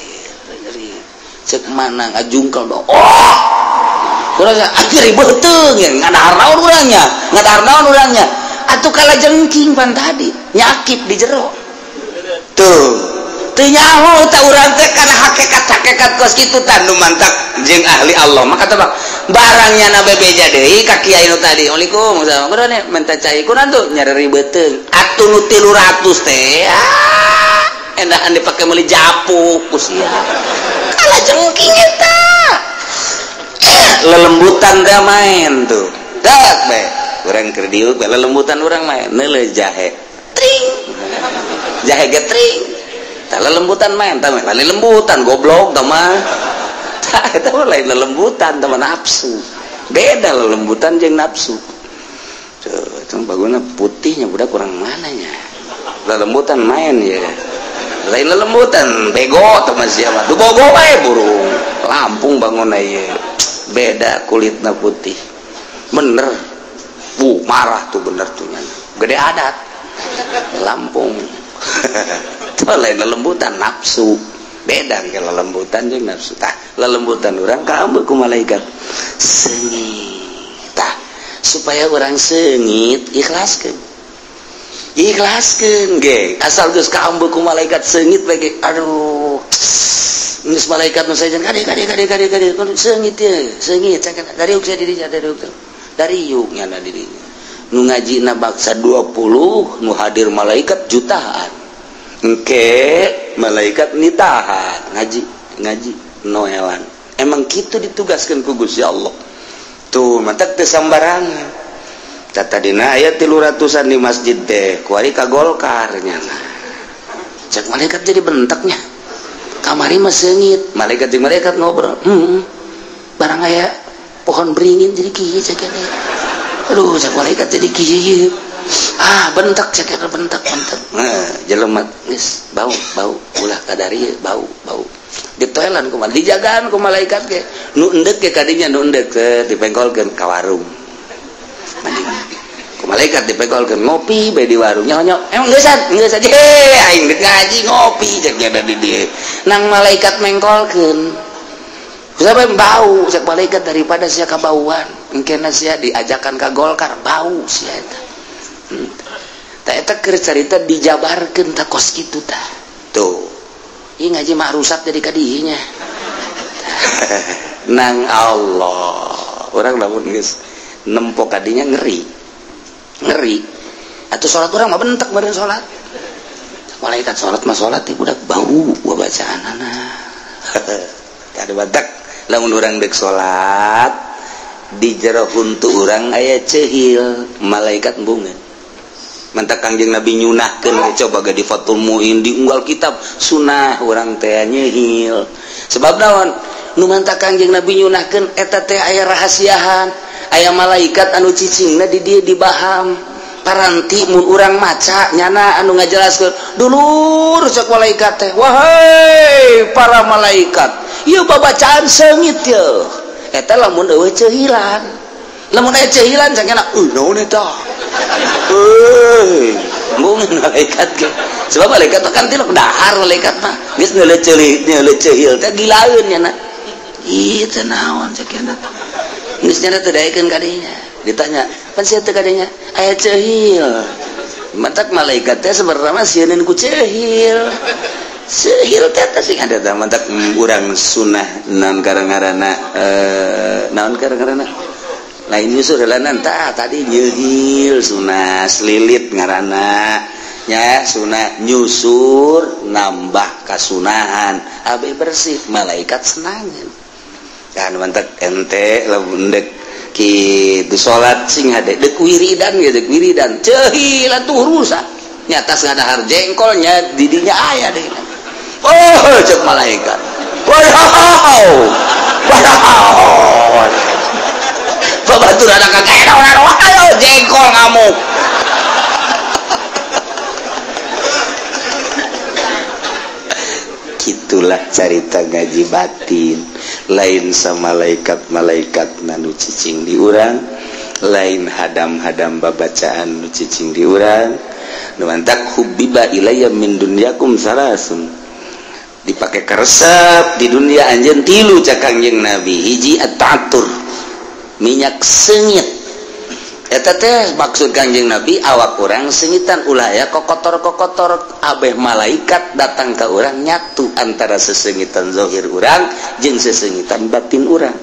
nyeri. Cek mana ngajungkel do. Oh! Kurang nyeri beuteung ya, ngadahar naon urangnya? Ngadahar naon urangnya? Atuh kalajengking pan tadi nyakip di jero tuh teu nyaho tah urang teh kana hakikat-hakikat kos kitu tah nu mantak jeung ahli Allah maka teh barangnya na bebeja deui ka kiai nu tadi, "Waalaikumsalam." Kunaon nih menta cai kunaon tuh nyari beuteung atuh nu 300 teh ah endahan dipake meuli japuk ku sia kalajengking eta lelembutan teh main tuh dak bae urang keur diuk bae lelembutan urang main neuleuh jahe tring jahe ge tring tah lelembutan main tah lain lembutan goblok tah mah tah eta mah lain lelembutan tah mah nafsu beda lelembutan jeung nafsu. Tuh itu baguna putihnya budak kurang mananya lelembutan main ya lain lelembutan bego tah mah sia mah du bogo bae burung Lampung bangun ieu beda kulitna putih bener bu marah tuh bener tuh nyana gede adat Lampung tuh lain lelembutan nafsu beda ke lelembutan jeung nafsu tah lelembutan urang kaambeu ku malaikat seungit tah supaya urang seungit ikhlaskeun ikhlaskeun ge asal geus kaambeu ku malaikat seungit bae ge aduh geus malaikat nu sajen kade kade kade kade kade seungit ye seungit dari saya dirinya dari yuk nyana dirinya nu ngajina baksa 20 nu hadir malaikat jutaan engke malaikat nitahan ngaji ngaji noelan emang kitu ditugaskan ku Gusti Allah tuh mantak teu sambarangan tadina aya 300-an di masjid teh kuari ka Golkar nyana cek malaikat jadi bentaknya kamari mah seungit malaikat jeung malaikat ngobrol barang aya pohon beringin jadi kieu cek aduh cek malaikat jadi kieu ah bentak cek bentak bentak nah jelema geus bau bau ulah kadari bau bau ditoelan kumaha dijagaan ku malaikat ge nu endek ge kadinya nu endek dipengkolkeun ka warung ku malaikat dipengkolkeun ngopi bae di warung nyo emang geus geus aja aing dek ngaji ngopi cek nya di dieu nang malaikat mengkolkeun siapa yang bau cek malaikat daripada sia kabauan engkena sia diajakan ka Golkar bau sia eta tah eta keur carita dijabarkeun tah kos kitu tah tuh ieu ngaji mah rusak jadi kadinya. Nang Allah. Urang lamun geus nempo kadinya ngeri. Ngeri. Atuh salat urang mah bentek beureun salat. Malaikat salat mah salat teh budak bau babacaanana. Kada badak lamun urang deuk salat di jero huntu urang aya ceuhil malaikat embungeun. Mantak Kangjeng Nabi nyunahkeun coba ge di Fathul Muin di unggal kitab sunah urang teh nyeuhil. Sebab naon? Nu mantak Kangjeng Nabi nyunahkeun eta teh aya rahasiahan, aya malaikat anu cicingna di dieu dibaham. Paranti mun urang maca nyana anu ngajelaskeun dulur cek malaikat teh, wahai para malaikat, ieu babacaan seungit yeuh. Eta lamun eueuh ceuhilan. Lamun aya ceuhilan cangena euy naon eta? Euy, embungeun malaikat ge. Sebab malaikat teh kan tilok dahar malaikat mah. Geus neuleuh ceuhil teh gilaeun nyana. Ih teh naon cek nya. Geus nyana teh daekeun ka dinya. Ditanya, "Pan sia teh ka dinya?" Aya ceuhil. Matak malaikat teh sebenarnya mah sieuneun ku ceuhil. Ceuhil teh teh sing ada teh matak urang sunah naon karang-ngaranna naon karang-ngaranna lain nyusur heulaan tah tadi nyeuhil sunah selilit ngaranna nya sunah nyusur nambah kasunahan abeh bersih malaikat senangeun kan mantak ente lamun dek kitu salat sing hade deuk wiridan ge deuk wiridan ceuhil atuh rusak nya atas ngadahar jengkolnya didinya aya deui. Oh cek malaikat wow wow babatur anak kakek ayo jengkol ngamuk. Gitulah carita ngaji batin. Lain sama malaikat-malaikat nanu cicing di urang, lain hadam-hadam babacaan nu cicing di urang. Nu mantak hubbiba ilayya min dunyakum salasun. Dipake karesep di dunia anjeun tilu cak Kangjeng Nabi. Hiji at-ta'attur, minyak sengit. Eta teh maksud Kangjeng Nabi awak urang sengitan ulah ya kokotor-kokotor abeh malaikat datang ke urang nyatu antara sesengitan zahir urang jeung sesengitan batin urang.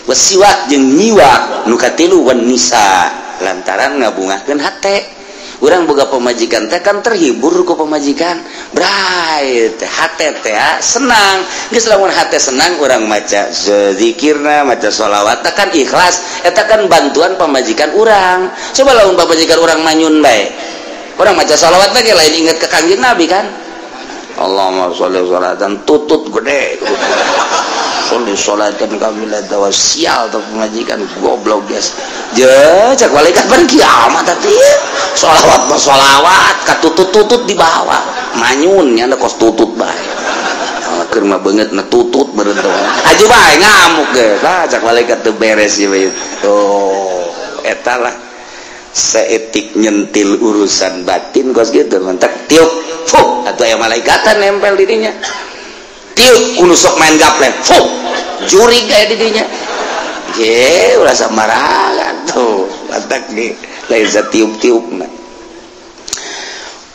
Wasiwak jeung nyiwak nu katilu wan nisa lantaran ngabungahkeun hate. Urang boga pamajikan teh kan terhibur ku pamajikan. Bray teh hate teh senang. Geus lamun hate senang urang maca zikirna, maca sholawat kan ikhlas. Eta kan bantuan pamajikan urang. Coba lamun pamajikan urang manyun bae. Urang maca sholawat teh lain inget ke Kangjeng Nabi kan. Allahumma sholli sholatan tutut gede. Sholli sholatan kamilatan wa sial teh pamajikan goblok geus. Je cek malaikat ban kiamat teh. Sholawat mah sholawat katutut-tutut di bawah manyun nya kos tutut bae keur mah beungeut na tutut beureun teh aju bae ngamuk ge tah cak malaikat teu beres ieu. Oh eta lah seetik nyentil urusan batin kos kitu mantak tiup fuh atuh aya malaikatan nempel di dinya tiup kudu sok main gaplek fuh jurig aya di dinya ge ulah sambarangan tuh mantak ge lain satiup-tiupna.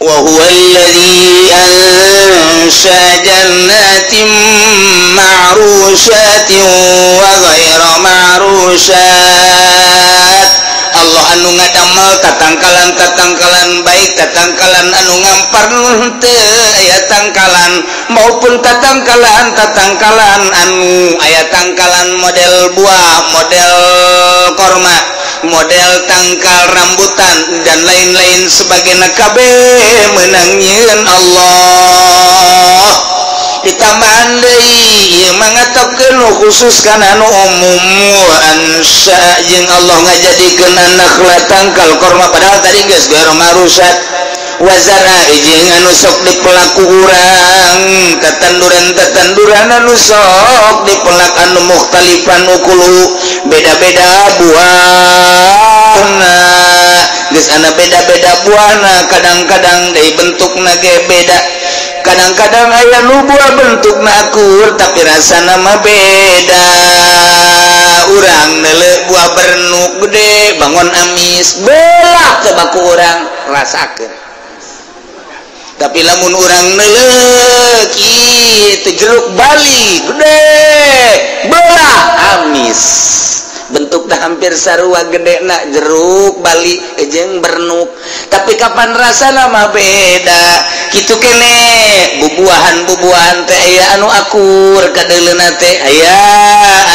Wa huwa alladhi ansha jannatin ma'rushatin wa ghaira ma'rushat. Allah anu ngadamel tatangkalan-tatangkalan baik tatangkalan anu ngampar teu aya tangkalan maupun tatangkalan-tatangkalan anu aya tangkalan model buah, model korma, model tangkal rambutan dan lain-lain sebagainya kabeh meunang nyieun Allah. Ditambahan deui ieu mah ngatokkeun nu khusus kana anu umum ansya jeung Allah ngajadikeun nakhla tangkal korma padahal tadi geus garo marusat wazara jeung anu sok dipelaku urang tetanduran-tetanduran anu sok dipelak anu mukhtalifan ukulu beda-beda buahna geus ana beda-beda buahna kadang-kadang deui bentukna ge beda kadang-kadang aya nu buah bentukna akur tapi rasana mah beda. Urang neuleuh buah bernuk gede bangon amis belah coba ku urang rasakeun. Tapi lamun urang neuleuh kitu jeruk Bali gede belah amis bentukna hampir sarua gedena jeruk Bali jeung bernuk tapi kapan rasana mah beda kitu kene bubuahan-bubuahan teh aya anu akur kadeuleuna teh aya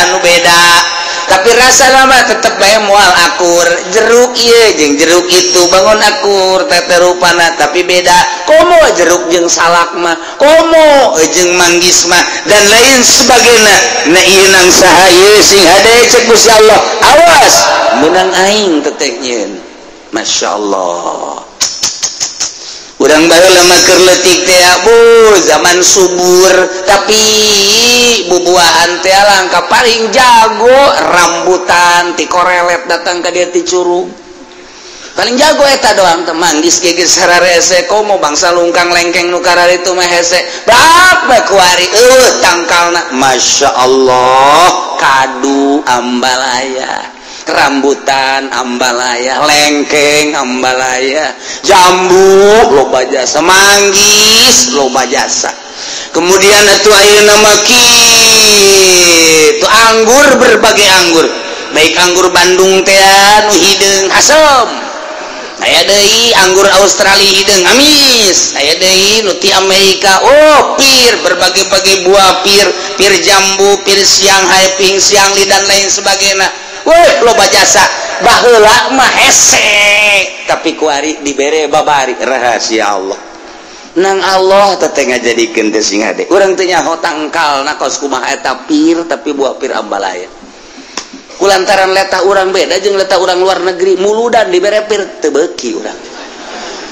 anu beda tapi rasana mah tetep bae moal akur jeruk ieu jeung jeruk itu bangun akur teh rupana tapi beda komo jeruk jeung salak mah komo jeung manggis mah dan lain sebagainya. Nah ieu nang saha ieu sing hade cek Gusti Allah awas menang aing teteh nyeun. Masya Allah urang baheula mah keur leutik teh bu zaman subur tapi bubuahan teh langka paling jago rambutan ti korelet datang ka dieu ti curug paling jago eta doang teh manggis ge geus sararese komo bangsa lungkang lengkeng nu kararitu mah hese bab bae kuari eueuh tangkalna. Masya Allah kadu ambalaya rambutan ambalaya lengkeng ambalaya jambu loba jasa manggis loba jasa. Kemudian atuh ayeuna mah kitu anggur berbagai anggur baik anggur Bandung teh nu hideung asem aya deui anggur Australia hideung amis aya deui nu ti Amerika oh pir berbagai-bagai buah pir pir jambu pir Shanghai ping Siangli dan lain sebagainya. Woi loba jasa baheula mah hese tapi kuari dibere babari rahasia Allah nang Allah teh ngajadikeun teh sing hade urang teh nyaho tangkalna kos kumaha eta pir tapi buah pir ambalaya kulantaran letah urang beda jeung letah urang luar negeri muludan dibere pir teu beuki urang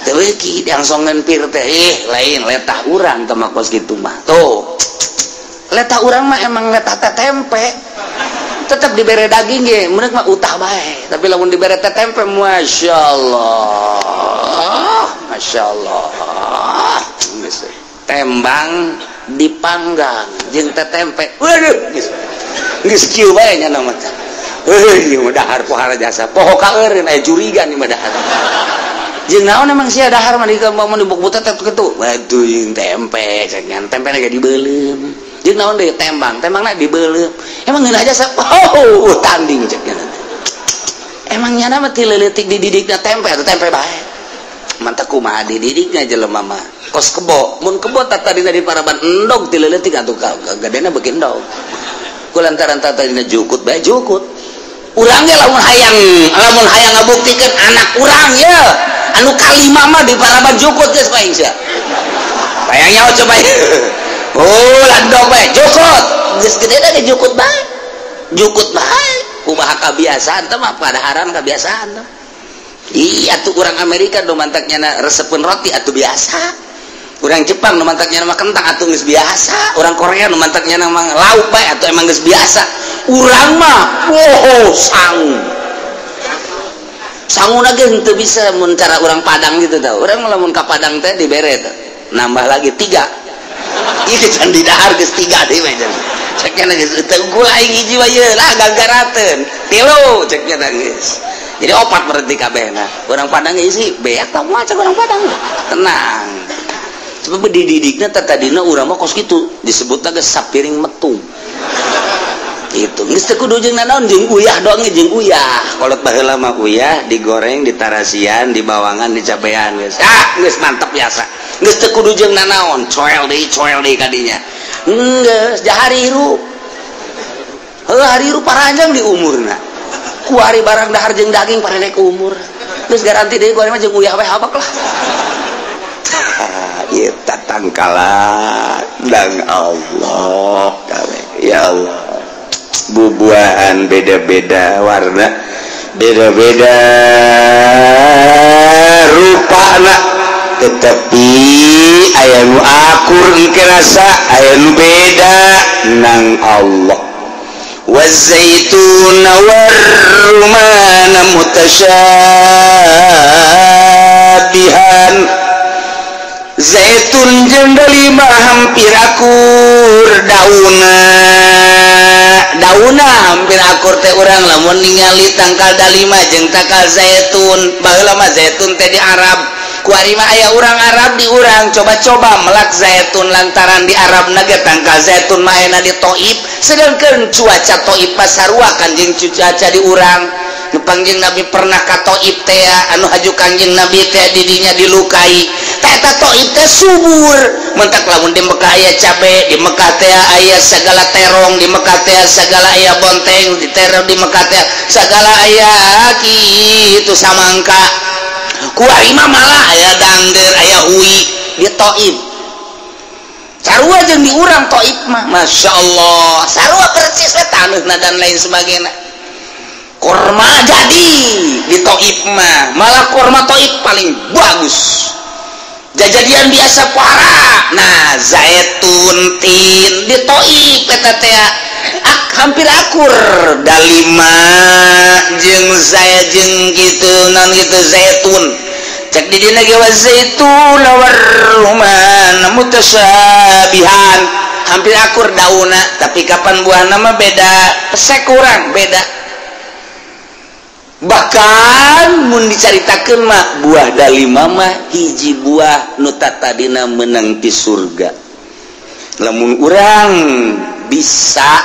teu beuki diangsongan pir teh lain letah urang teh mah kos kitu mah tuh letah urang mah emang letah teh tempe tetap dibere daging ge meunang mah utah bae tapi lamun dibere teh tempe Masya Allah Masya Allah tembang dipanggang jeung teh tempe waduh geus kieu bae nya mah heuh ieu mah dahar pohara jasa poho kaeureun aya jurigan ieu mah dahar jeung naon emang sia dahar mah di mun dibuk-butet teh kitu waduh jeung tempe cek ngan tempe ge dibeuleum jeung naon deui tembang tembangna dibeuleum emang ngeunah jasa oh tanding cek nya emang nyana mah ti leutik dididikna tempe atuh tempe bae mantap kumaha dididikna jelema mah kos kebo mun kebo tadina di paraban endog ti leutik atuh gadena beuki endog kulantaran tadina jukut bae jukut urang ge lamun hayang ngabuktikeun anak urang ye anu kalima mah di paraban jukut geus bae sia bayang nyaho coba oh landong bae jukut geus gede ge jukut bae kumaha kabiasaan teh mah padaharan kabiasaan teh iya atuh urang Amerika nu mantaknya resepeun roti atuh biasa urang Jepang nu mantaknya mah kentang atuh geus biasa urang Korea nu mantaknya mah lauk bae atuh emang geus biasa urang mah oh sangu sanguna ge henteu bisa mun cara urang Padang gitu tah urang lamun ka Padang teh dibere teh nambah lagi 3 ieu can didahar geus 3 deui mah cek nya geus teu unggul aing hiji wae lah gagarateun 3 cek nya geus jadi 4 berarti kabehna urang Padang isi beak tah moal cek urang Padang tenang sebab dididikna teh tadina urang mah kos kitu disebutna geus sapiring metung gitu geus teu kudu jeung nanaon jeung uyah doang jeung uyah kolot baheula mah uyah digoreng ditarasian dibawangan dicabean geus ah geus mantep biasa geus teu kudu jeung nanaon coel deui kadinya geus jahari hirup heuh hari hirup paranjang di umurna kuari barang dahar jeung daging parendek umur geus garanti deui kuari mah jeung uyah we habak lah ieu tatangkalan dang Allah kabeh ya Allah bubuahan beda-beda warna beda-beda rupana tetapi aya nu akur engke rasa aya nu beda nang Allah wazaituna warrumana mutasyabihan zaitun jeung delima hampir akur dauna dauna hampir akur teh urang lamun ningali tangkal dalima jeung tangkal zaitun. Baheula mah zaitun teh di Arab Kuari mah aya urang Arab di urang coba-coba melak zaitun lantaran di Arab na ge tangkal zaitun mah ayana di Taif, sedangkan cuaca Taif pasarua kanjeng cuaca di urang. Nu Kangjeng Nabi pernah ka Taif teh anu haju Kangjeng Nabi teh didinya dilukai. Tah eta Taif teh subur. Mentak lamun di Mekah aya cabe, di Mekah teh aya segala terong, di Mekah teh segala aya bonteng, di terong di Mekah teh segala aya kitu samangka. Kuari mah malah aya dangder, aya hui di Taif. Sarua jeung di urang Taif mah, Masya Allah, sarua persis we taneuhna dan lain sebagainya. Korma jadi di Taif mah, malah korma Taif paling bagus. Jajadian biasa parah. Nah, zaitun tin di Taif eta teh hampir akur dalima jeung zaya jeung kitu naon kitu zaitun. Cek di dina ge wa zaitun war rumman mutasyabihan. Hampir akur dauna, tapi kapan buahna mah beda, pesek kurang beda. Bahkan mun dicaritakeun mah buah dalima mah hiji buah nu tatadina meunang ti surga. Lamun urang bisa,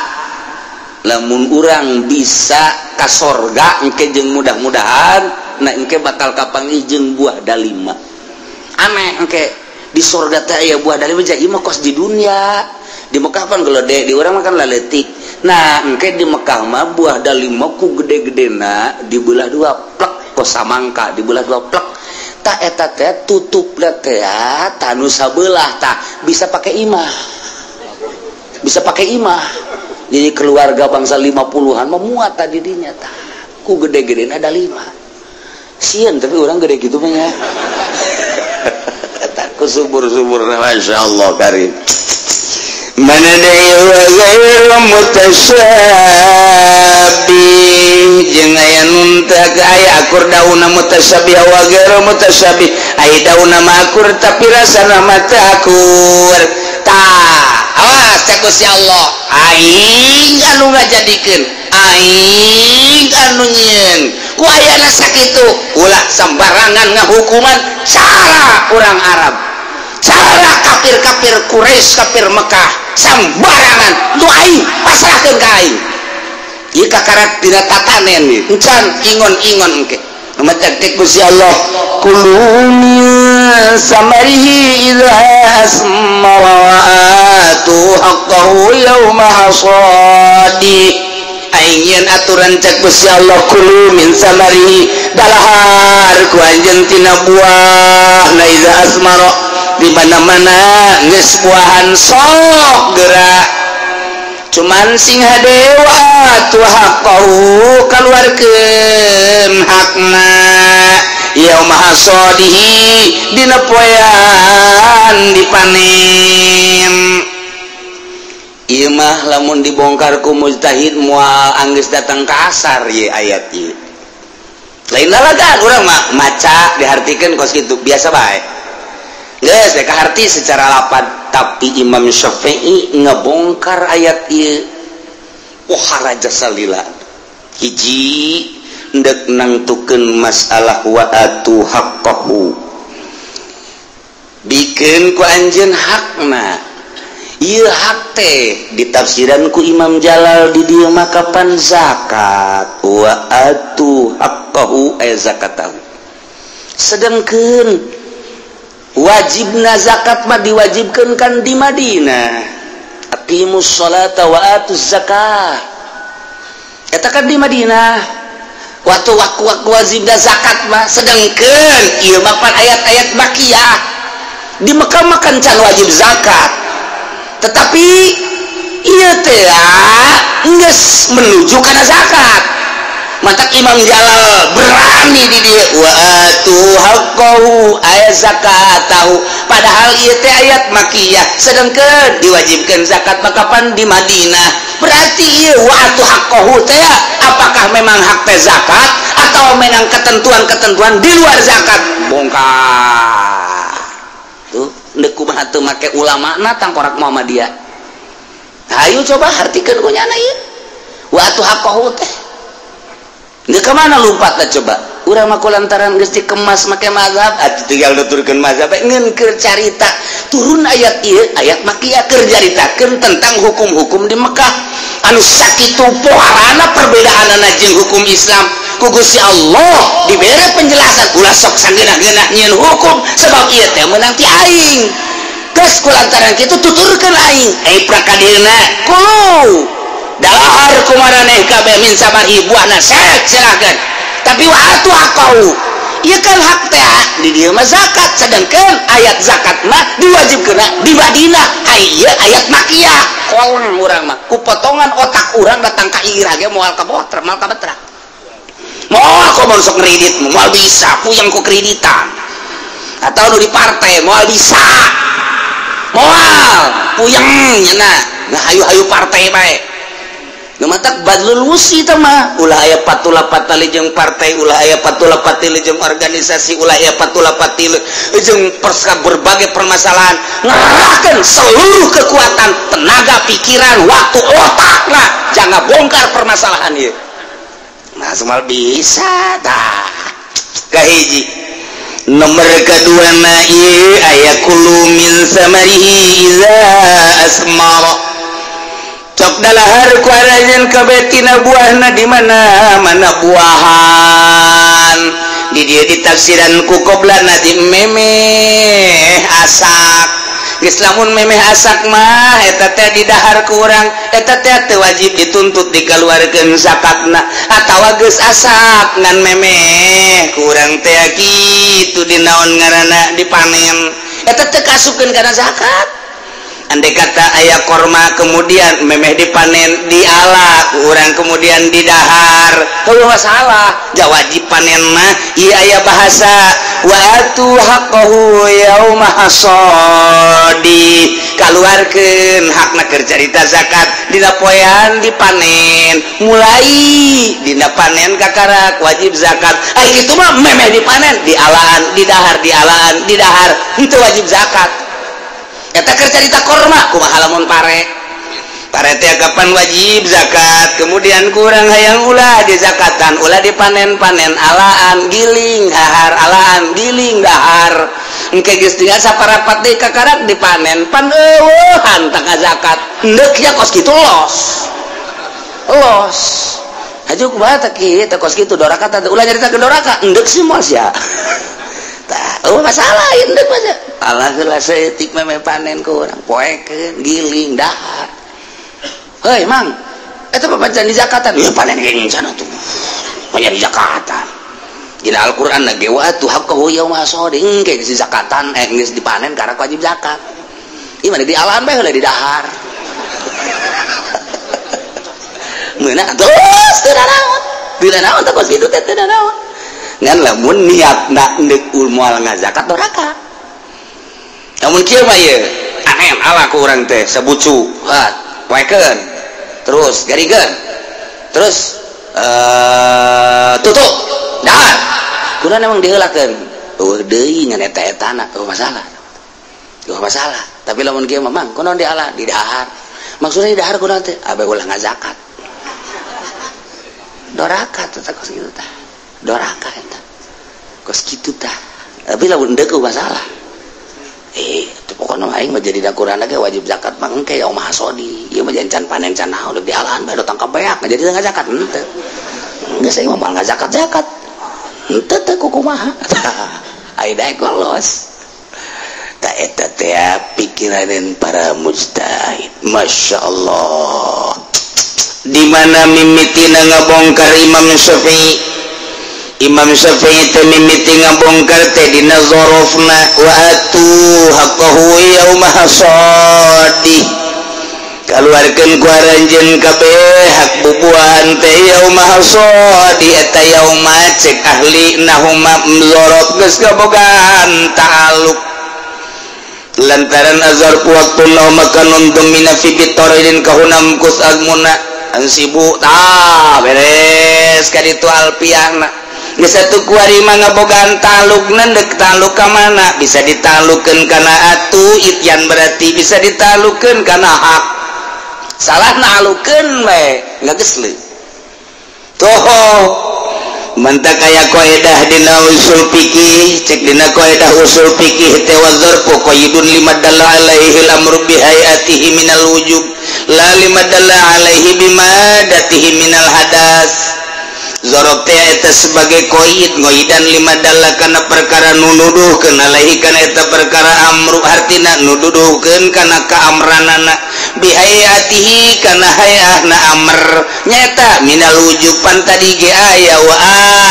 lamun urang bisa ka sorga engke jeung mudah-mudahan nah engke bakal kapanggih jeung buah dalima. Aneh engke di sorga teh aya buah dalima ieu mah kos di dunia. Di Mekah pan gelede, di urang mah kan laletik. Nah, engke di Mekah mah buah dalima ku gede-gedena dibelah dua plek kos samangka, dibelah dua plek. Tah eta teh tutupna teh tanu sabelah tah bisa pakai imah. Bisa pakai imah. Jadi keluarga bangsa 50-an mah muat tadi dinya tah. Ku gede-gedena dalima. Sieun tapi urang gede gitu mah nya. Ku subur-suburna masyaallah karim. Mana deui wa ghairu mutasyabih jeung aya nun teh aya akur daunna mutasyabih wa ghairu mutasyabih aya daunna mah akur tapi rasana mah teu akur. Tah awas cek Gusti Allah, aing anu ngajadikeun, aing anu nyieun ku ayana sakitu ulah sembarangan ngahukuman cara urang Arab, cara kafir-kafir Quraisy, kafir Mekah sembarangan nu aing pasrahkeun ka aing. Ieu kakarak dina tatanen ieu encan ingon-ingon engke. Matak teh Gusti Allah kullu min samarihi idza asmara wa atu haqqahu yauma hasadi. Aing yen aturan cek Gusti Allah kullu min samarihi dalahar ku anjeun tina buah na idza asmara di mana-mana geus buahan sok gerak cuman sing hadewa tu haqqahu kaluarkeun hakna yauma hasadihi dina poean dipanen. Ieu mah lamun dibongkar ku mujtahid moal anggeus datang ka asar ieu ayat ieu. Lain lalagan urang mah maca dihartikeun kos kitu biasa bae. Geus dek harti secara lapad, tapi Imam Syafi'i ngebongkar ayat ieu. Wah raja salila. Hiji ndek nangtukeun masalah wa atu haqqahu. Bikeun ku anjeun hakna. Ieu hak teh ditafsiran ku Imam Jalal di dieu mah kapan zakat wa atu haqqahu ay zakatahu. Sedengkeun wajibna zakat mah diwajibkeun kan di Madinah. Aqimus sholata wa atuz zakah. Eta kan di Madinah. Waktu waktu wajibna zakat mah sedengkeun ieu mah pan ayat-ayat makiyah. Di Mekah mah kan can wajib zakat. Tetapi ieu teh geus menuju kana zakat. Matak Imam Jalal berani di dieu wa atu haqqahu ay zakatahu. Padahal ieu teh ayat makiyah, sedengkeun diwajibkeun zakat mah kapan di Madinah. Berarti ieu wa atu haqqahu teh apakah memang hak teh zakat atau memang ketentuan-ketentuan di luar zakat? Bongkar. Tuh ndek kumaha teu make ulamana tangkorak Muhammadiyah. Hayu coba hartikeun ku nyana ieu. Wa atu haqqahu teh. Ini kemana lompatnya coba? Urang mah lantaran geus dikemas make mazhab atuh tinggal nuturkeun mazhab ngeun keur carita turun ayat ieu ayat makiyah keur caritakeun tentang hukum-hukum di Mekah anu sakitu poharana perbedaanana jeung hukum Islam ku Gusti Allah dibere penjelasan ulah sok sageunah-geunah nyieun hukum sebab ieu teh meunang ti aing geus ku lantaran kitu tuturkeun aing ai prakadina kulu dalahar kumaraneh kabeh min samari buahna sek silakan tapi wa atu haqqahu ieu kan hak teh di dieu mah zakat sedangkan ayat zakat mah diwajibkeun di Madinah ai ieu ayat makiyah kolong urang mah ku potongan otak urang datang ka irah ge moal ka boter moal ka betra moal komo sok ngredit moal bisa puyeng ku kreditan atau nu di partai moal bisa moal puyeng nya nah hayu-hayu partai bae nu matak badlul wusi teh mah ulah aya patula patali jeung partai ulah aya patula patili jeung organisasi ulah aya patula patili jeung berbagai permasalahan ngerahkeun seluruh kekuatan tenaga pikiran waktu otak lah jangan bongkar permasalahan ieu nah semal bisa tah kahiji nomor kedua na ieu aya kulu min samarihi iza asmara cok dalahar ku aranjeun kabeh tina buahna di mana mana buahan di dieu ditafsiran ku qoblana di memeh asak geus lamun memeh asak mah eta teh didahar ku urang eta teh teu wajib dituntut dikaluarkeun zakatna atawa geus asak ngan memeh ku urang teh kitu dinaon ngaranna dipanen eta teh kaasupkeun kana zakat. Andai kata aya korma kemudian memeh dipanen diala kurang kemudian didahar heuh masalah ja wajib panen mah ieu aya bahasa wa atu haqqahu yauma hasadi kaluarkeun hakna keur carita zakat dina poean dipanen mulai dina panen kakarak wajib zakat ai kitu mah memeh dipanen dialaan didahar dialaan didahar henteu wajib zakat. Eta keur carita korma kumaha lamun pare pare teh kapan wajib zakat kemudian kurang hayang ulah di zakatan ulah dipanen-panen alaan giling dahar alaan giling dahar engke geus tinggal saparapat deui kakarak dipanen pan eueuhan tah zakat endek nya kos kitu los los haju kumaha teh kieu teh kos kitu doraka teh ulah nyaritakeun doraka endek sih moal sia tah eueuh masalah endek mah alah heula saeutik meh panen ku urang poekeun giling dahar heuy mang eta papancan di zakatan ieu panen geuning sana tuh banyak di zakatan dina Al-Qur'an ge wa atu haqqahu yauma hasadi engke geus di zakatan geus dipanen karena wajib zakat ieu mah di alam bae heula di dahar meunang terus teu naon teu naon teh kos kitu teh teu naon ngan lamun niatna deuk moal ngazakat doraka namun kieu mah ieu panen ala ku urang teh sabucu hat poekeun terus garingkeun terus tutup dahar kunaon emang diheulakeun eueuh deui ngan eta-etana eueuh masalah eueuh masalah tapi lamun kieu mah mang kunaon diala di dahar maksudna di dahar kunaon teh abe ulah ngazakat doraka teh kos kitu tah doraka eta kos kitu tah tapi lamun deuk masalah itu pokoknya aing mah jadi dakuran ge wajib zakat mah engke yaum hasodi ieu mah can panen can naon di alahan bae datang ka beak jadi teu ngazakat henteu geus aing mah moal ngazakat-zakat henteu teh kumaha ai daek los ta eta teh pikiraneun para mujtahid masyaallah di mana mimitina ngabongkar Imam Syafi'i Imam Syafi'i teh mimiti ngabongkar teh dina zorofna wa atu haqqahu yauma hasadi kaluarkeun ku aranjeun kabeh hak bubuahan teh yauma hasadi eta yauma cek ahli nahuma zorof geus kabogaan ta'aluk lantaran azar ku waktu maka nuntung mina fi bitoridin kahunam kus agmuna ansibu tah beres ka ditu alpiahna geus satu kuari mah ngabogaan talukna deuk taluk ka mana bisa ditalukeun kana atu ityan berarti bisa ditalukeun kana hak salah nalukeun we ngageus leu tuh Numantak aya kaidah dina usul fikih, cek dina kaidah usul fikih teh wa dzarfu qaidun lima dalla alaihi al-amru bi hayatihi minal wujub la lima dalla alaihi bimadatihi minal hadas. Zorob teh eta sebagai qaid ngoidan lima dalla kana perkara nu nuduhkeun alaihi kana eta perkara amru, hartina nuduhkeun kana kaamranana bi hayatihi kana hayahna amr nyata minal wujuban tadi ge aya wa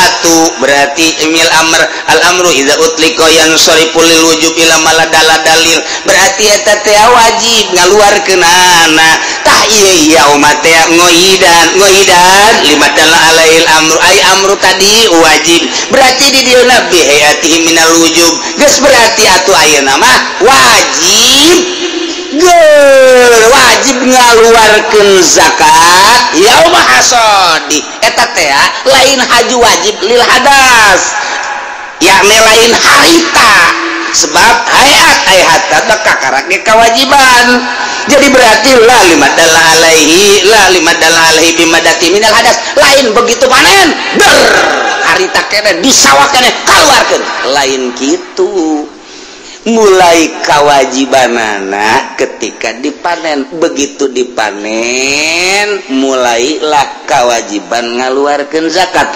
atu berarti imil amr al amru idza utliqa yansarifu lil wujub ila maladala dalil berarti eta teh wajib ngaluarkeunana. Tah ieu yauma teh ngoidan ngoidan lima dalla alaihil amru ay amru tadi wajib berarti di dieu bi hayatihi minal wujub geus berarti atuh ayeuna mah wajib ger wajib ngaluarkeun zakat yauma hasadi eta teh lain haji wajib lil hadas yakni lain harita sebab hayat ay hatta kakarak ge kewajiban. Jadi berarti la lima dalla alaihi la lima dalla alaihi bimadati minal hadas lain begitu panen ber harita kene di sawah kene keluarkeun lain kitu. Mulai kewajibanana ketika dipanen, begitu dipanen mulailah kewajiban ngaluarkeun zakat.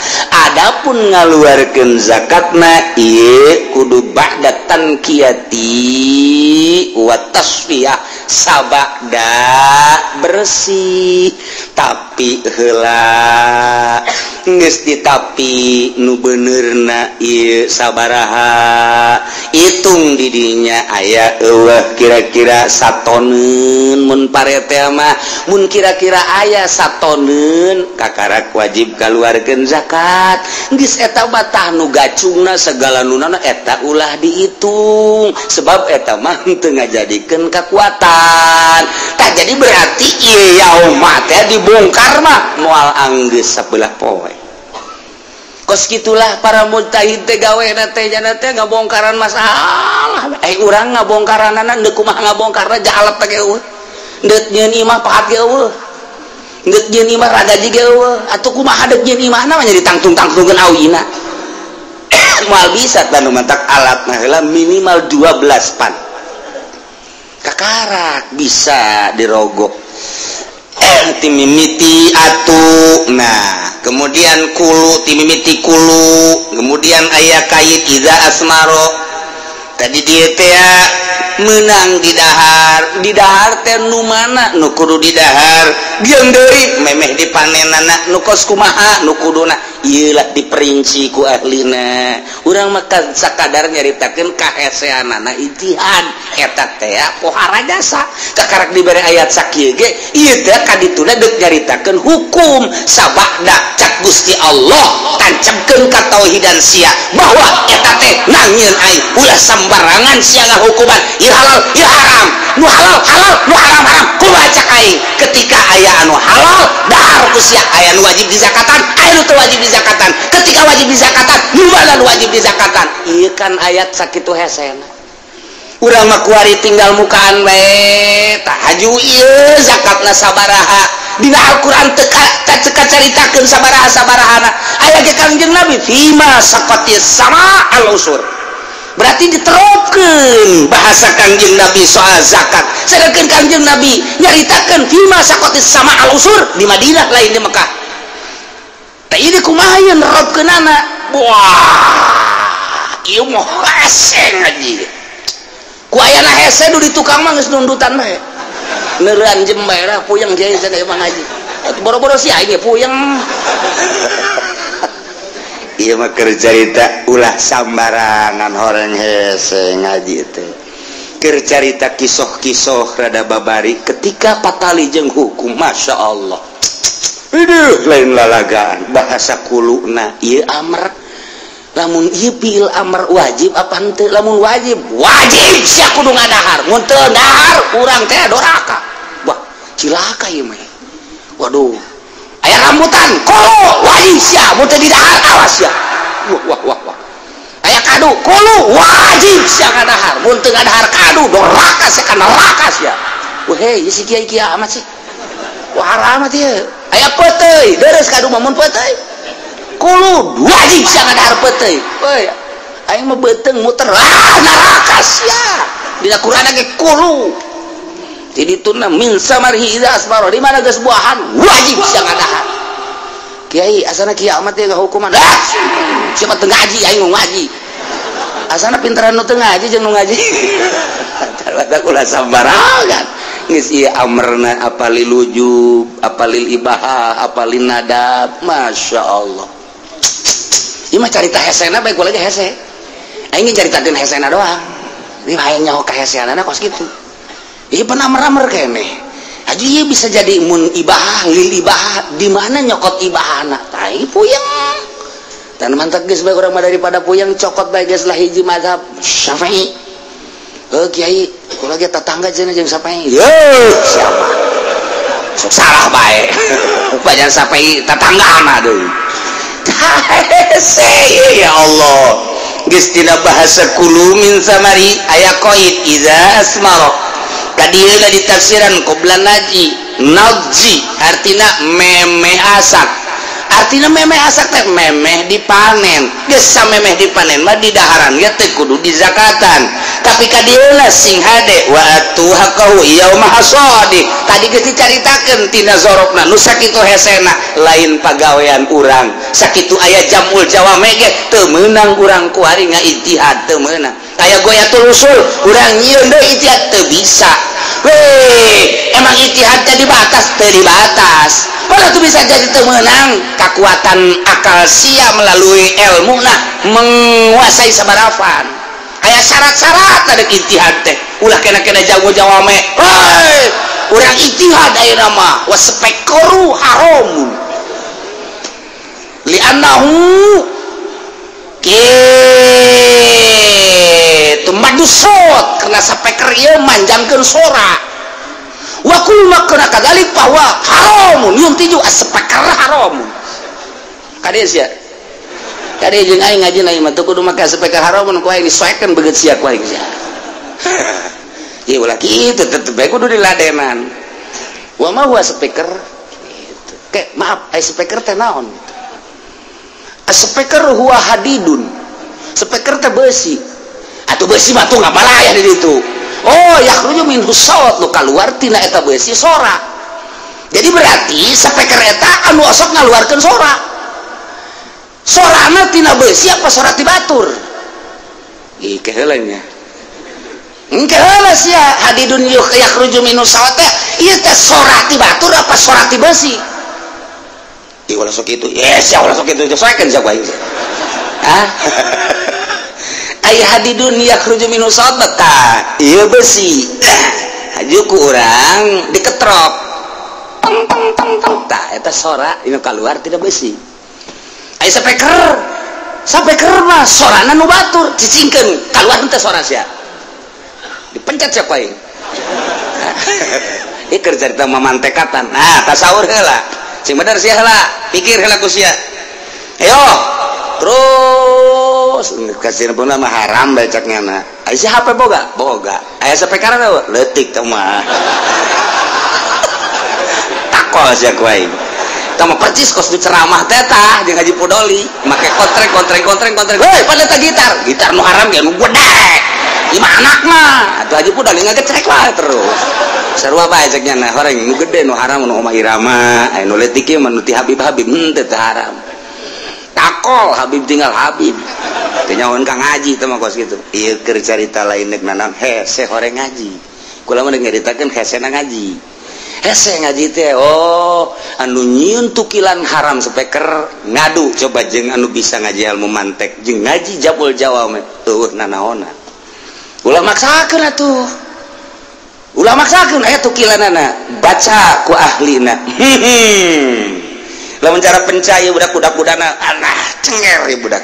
Adapun ngaluarkeun zakatna ieu kudu ba'da tankiyati wa tasfiyah, sabada bersih tapi heula geus ditapi nu benerna ieu sabaraha hitung di dinya aya eueuh kira-kira satoneun mun parete mah mun kira-kira aya satoneun kakarak wajib kaluarkeun zakat. Geus eta mah nu gacungna segala nunana eta ulah dihitung sebab eta mah teu ngajadikeun kakuatan. Tah jadi berarti ieu yauma teh dibongkar mah moal anggeus sabelah poe. Kos gitulah para mujtahid teh gawena teh jana teh ngabongkaran masalah. Urang ngabongkaranana deuk kumaha ngabongkarna jahalap teh eueuh. Deuk nyieun imah pahat ge eueuh. Deuk nyieun imah ragaji ge eueuh. Atuh kumaha deuk nyieun imahna mah jadi tangtung-tangtungkeun awina. Moal bisa tah nu mantak alatna heula minimal 12 pan. Kakarak bisa dirogok. Timimiti atuh. Nah, kemudian kulu timimiti kulu, kemudian aya kait iza asmaro. Tadi dia teh menang di dahar, di dahar teh nu mana nu kudu di dahar, jeung deui memeh dipanenana nu kos kumaha nu kuduna. Ieu lah diperinci ku ahlina. Urang mah sakadar nyaritakeun kaheseanana ijtihad eta teh pohara jasa. Kakarak dibere ayat sakieu ge ieu teh kadituna deuk nyaritakeun hukum sabada cak Gusti Allah tancapkeun ka tauhidan sia bahwa eta teh nangieun aing ulah sembarangan sia ngahukuman ieu halal ieu haram, nu halal halal nu haram haram kumaha cak aing. Ketika aya anu halal dahar ku sia, aya nu wajib dizakatan, aya nu teu wajib dizakatan. Ketika wajib dizakatan nu mana nu wajib dizakatan. Ieu kan ayat sakitu hesena. Urang mah kuari tinggal mukaan bae tah haju ieu zakatna sabaraha. Dina Al-Qur'an teu kacaritakeun sabaraha-sabarahana. Aya ge Kangjeng Nabi fima saqatis sama al-usur. Berarti diterapkeun bahasa Kangjeng Nabi soal zakat. Sedangkan Kangjeng Nabi nyaritakeun fima saqatis sama al-usur di Madinah lain di Mekah. Tah ieu kumaha ieu nerapkeunana? Wah, ieu mah hese ngaji. Ku ayana hese nu di tukang mah geus nundutan bae. Neureun jem bae lah puyeng kiai cenah mah ngaji. Boro-boro si aing ge puyeng. Ieu mah keur carita ulah sambarangan horeng hese ngaji teh. Keur carita kisoh-kisoh rada babari ketika patali jeung hukum Masya Allah. Aduh, lain lalagaan bahasa kuluna ieu amr. Lamun ieu fiil amr wajib apa henteu? Lamun wajib, wajib sia kudu ngadahar. Mun teu dahar urang teh doraka. Wah, cilaka ieu mah. Waduh. Aya rambutan, kulu wajib sia, mun teu didahar awas sia. Wah wah wah wah. Aya kadu, kulu wajib sia ngadahar. Mun teu ngadahar kadu doraka sia ka neraka sia. Wah, hei, si kiai kiai amat sih. Wah, amat ieu. Aya peuteuy, deres kadu mah mun peuteuy. Kulu wajib sia ngadahar peuteuy. Euy, aing mah beuteung muter ah neraka sia. Dina Quran ge kulu. Di dituna min samarhi idza asmara, di mana geus buahan wajib sia ngadahar. Kiai asana kiamat teh hukuman. Ah, siapa teu ngaji aing mau ngaji. Asana pintaran nu teu ngaji jeung nu ngaji. Tah ulah sambarangan. Geus ieu amrna apa lil wujub, apa lil ibahah, apa lin nadab. Masya Allah. Ieu mah carita hesena bae kula ge hese. Aing ge caritakeun hesena doang. Ieu hayang nyaho ka heseanana kos kitu. Ieu pernah keneh. Haji ieu bisa jadi mun ibahah lil ibahah, di mana nyokot ibahana? Tah ieu puyeng. Dan mantap geus bae urang mah daripada puyeng cokot bae geus lah hiji mazhab Syafi'i. Heuh kiai, kula ge tetangga cenah jeung Syafi'i. Yeuh, siapa? Sok salah bae. Banyak Syafi'i tetanggaana deui. Hese ya Allah. Geus tina bahasa kulu min samari aya qaid iza asmara. Kadieuna ditafsiran qobla naji, naji artina memeh asak. Artina memeh asak teh memeh dipanen. Geus samemeh dipanen mah didaharan ge teu kudu dizakatan. Tapi kadieuna sing hade wa atu haqqahu yauma hasadi. Tadi geus dicaritakeun tina zorobna nu sakitu hesena lain pagawean urang. Sakitu aya jamul jawame ge teu meunang urang kuari ngaijtihad teu meunang. Aya goyatul usul urang nyieun deui ijtihad teu bisa. Weh, emang ijtihad teh dibatas teu dibatas. Malah tuh bisa jadi teu meunang kekuatan akal sia melalui ilmu nah menguasai sabarafan. Aya syarat-syarat ada ijtihad teh. Ulah kena-kena jago jawame. Hei, urang ijtihad ayeuna mah waspekoru haramun. Li'annahu kitu madusot karena sapeker ieu manjangkeun sora. Wa kullu ma kana kadzalik fa huwa haramun yuntiju as-speker haramun. Kade sia. Kade jeung aing ngaji na mah teu kudu make speaker haramun ku aing disoekeun beungeut sia ku aing sia. Ieu ulah kitu tetep bae kudu diladenan. Wa ma huwa speaker gitu. Ke maaf ai speaker teh naon gitu. Speaker huwa hadidun. Speaker teh besi. Atuh besi mah tuh ngabalaya di ditu. Oh, yakhruju minhu saut, nu kaluar tina eta besi sora. Jadi berarti speaker eta anu osok ngaluarkeun sora. Sorana tina besi apa sora ti batur? Ih, keheula nya. Engke heula sia hadidun yakhruju minhu saut teh ieu teh sora ti batur apa sora ti besi? Ih, ulah sok kitu. Yes, ya ulah sok kitu. Soekeun sia ku aing. Hah? Ai hadidun yakhruju minhu saut tah ieu besi. Haju ku urang diketrok. Tong tong tong tong tah eta sora inu kaluar tina besi. Ai speaker. Speaker mah sorana nu batur cicingkeun kaluar teh sora sia. Dipencet sia ku aing. Ieu keur carita mamantekatan. Nah, tasawur heula. Sing bener sia heula, pikir heula ku sia. Ayo, terus kasih pun mah haram bae cek nyana. Aya si HP boga? Boga. Aya speaker teh leutik teh mah. Takol sia ku aing. Tah mah percis kos du ceramah teh tah jeung Haji Pudoli, make kontreng kontreng kontreng kontreng. Heuy, pada teh gitar. Gitar nu haram ge nu gede. Ieu mah anakna. Atuh Haji Pudoli ngagecrek wae terus. Sarua bae cek nyana, horeng nu gede nu haram nu Oma Irama, aya nu leutik ieu mah nu ti Habib-habib henteu teh haram. Takol Habib tinggal Habib. Teu nyahoan ka ngaji teh mah kos kitu. Ieu keur carita lain deuk nanam hese horeng ngaji. Kula mah nyaritakeun hesena ngaji. Hese ngaji teh oh anu nyieun tukilan haram speaker ngadu coba jeung anu bisa ngaji ilmu mantek jeung ngaji jabul jawame eueuh nanaona. Ulah maksakeun atuh. Ulah maksakeun aya tukilanana baca ku ahlina. Lamun cara pencaya budak-budak-budana alah cenger ieu budak.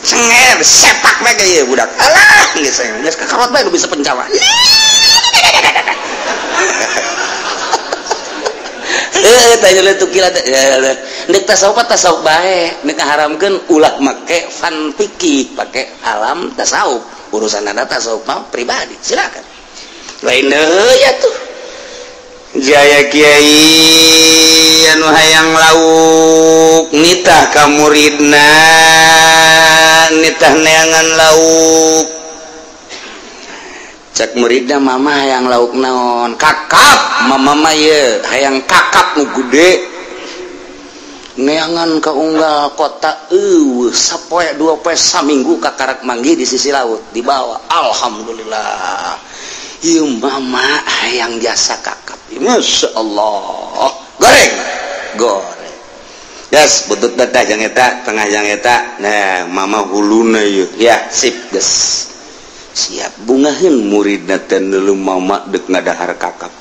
Cenger sepak bae ieu budak. Alah geus geus kakarot bae nu bisa pencawa. Tanya tukilan ndek tasawuf tasawuf bae nek ngaharamkeun ulah make fan fikih pake alam tasawuf urusan anda tasawuf mah pribadi silakan lain deui atuh Jaya Kiai anu hayang lauk nitah ka muridna nitah neangan lauk cek muridna mama hayang lauk naon kakap mama mah ye hayang kakap nu gede neangan ka unggal kota eueuh sapoe dua poe saminggu kakarak manggih di sisi laut dibawa alhamdulillah ieu mama hayang jasa kakap Masya Allah goreng goreng gas butut datah jang eta tengah jang eta nah mama huluna ieu ya sip geus siap bungaheun muridna teh neuleuh mama deuk ngadahar kakap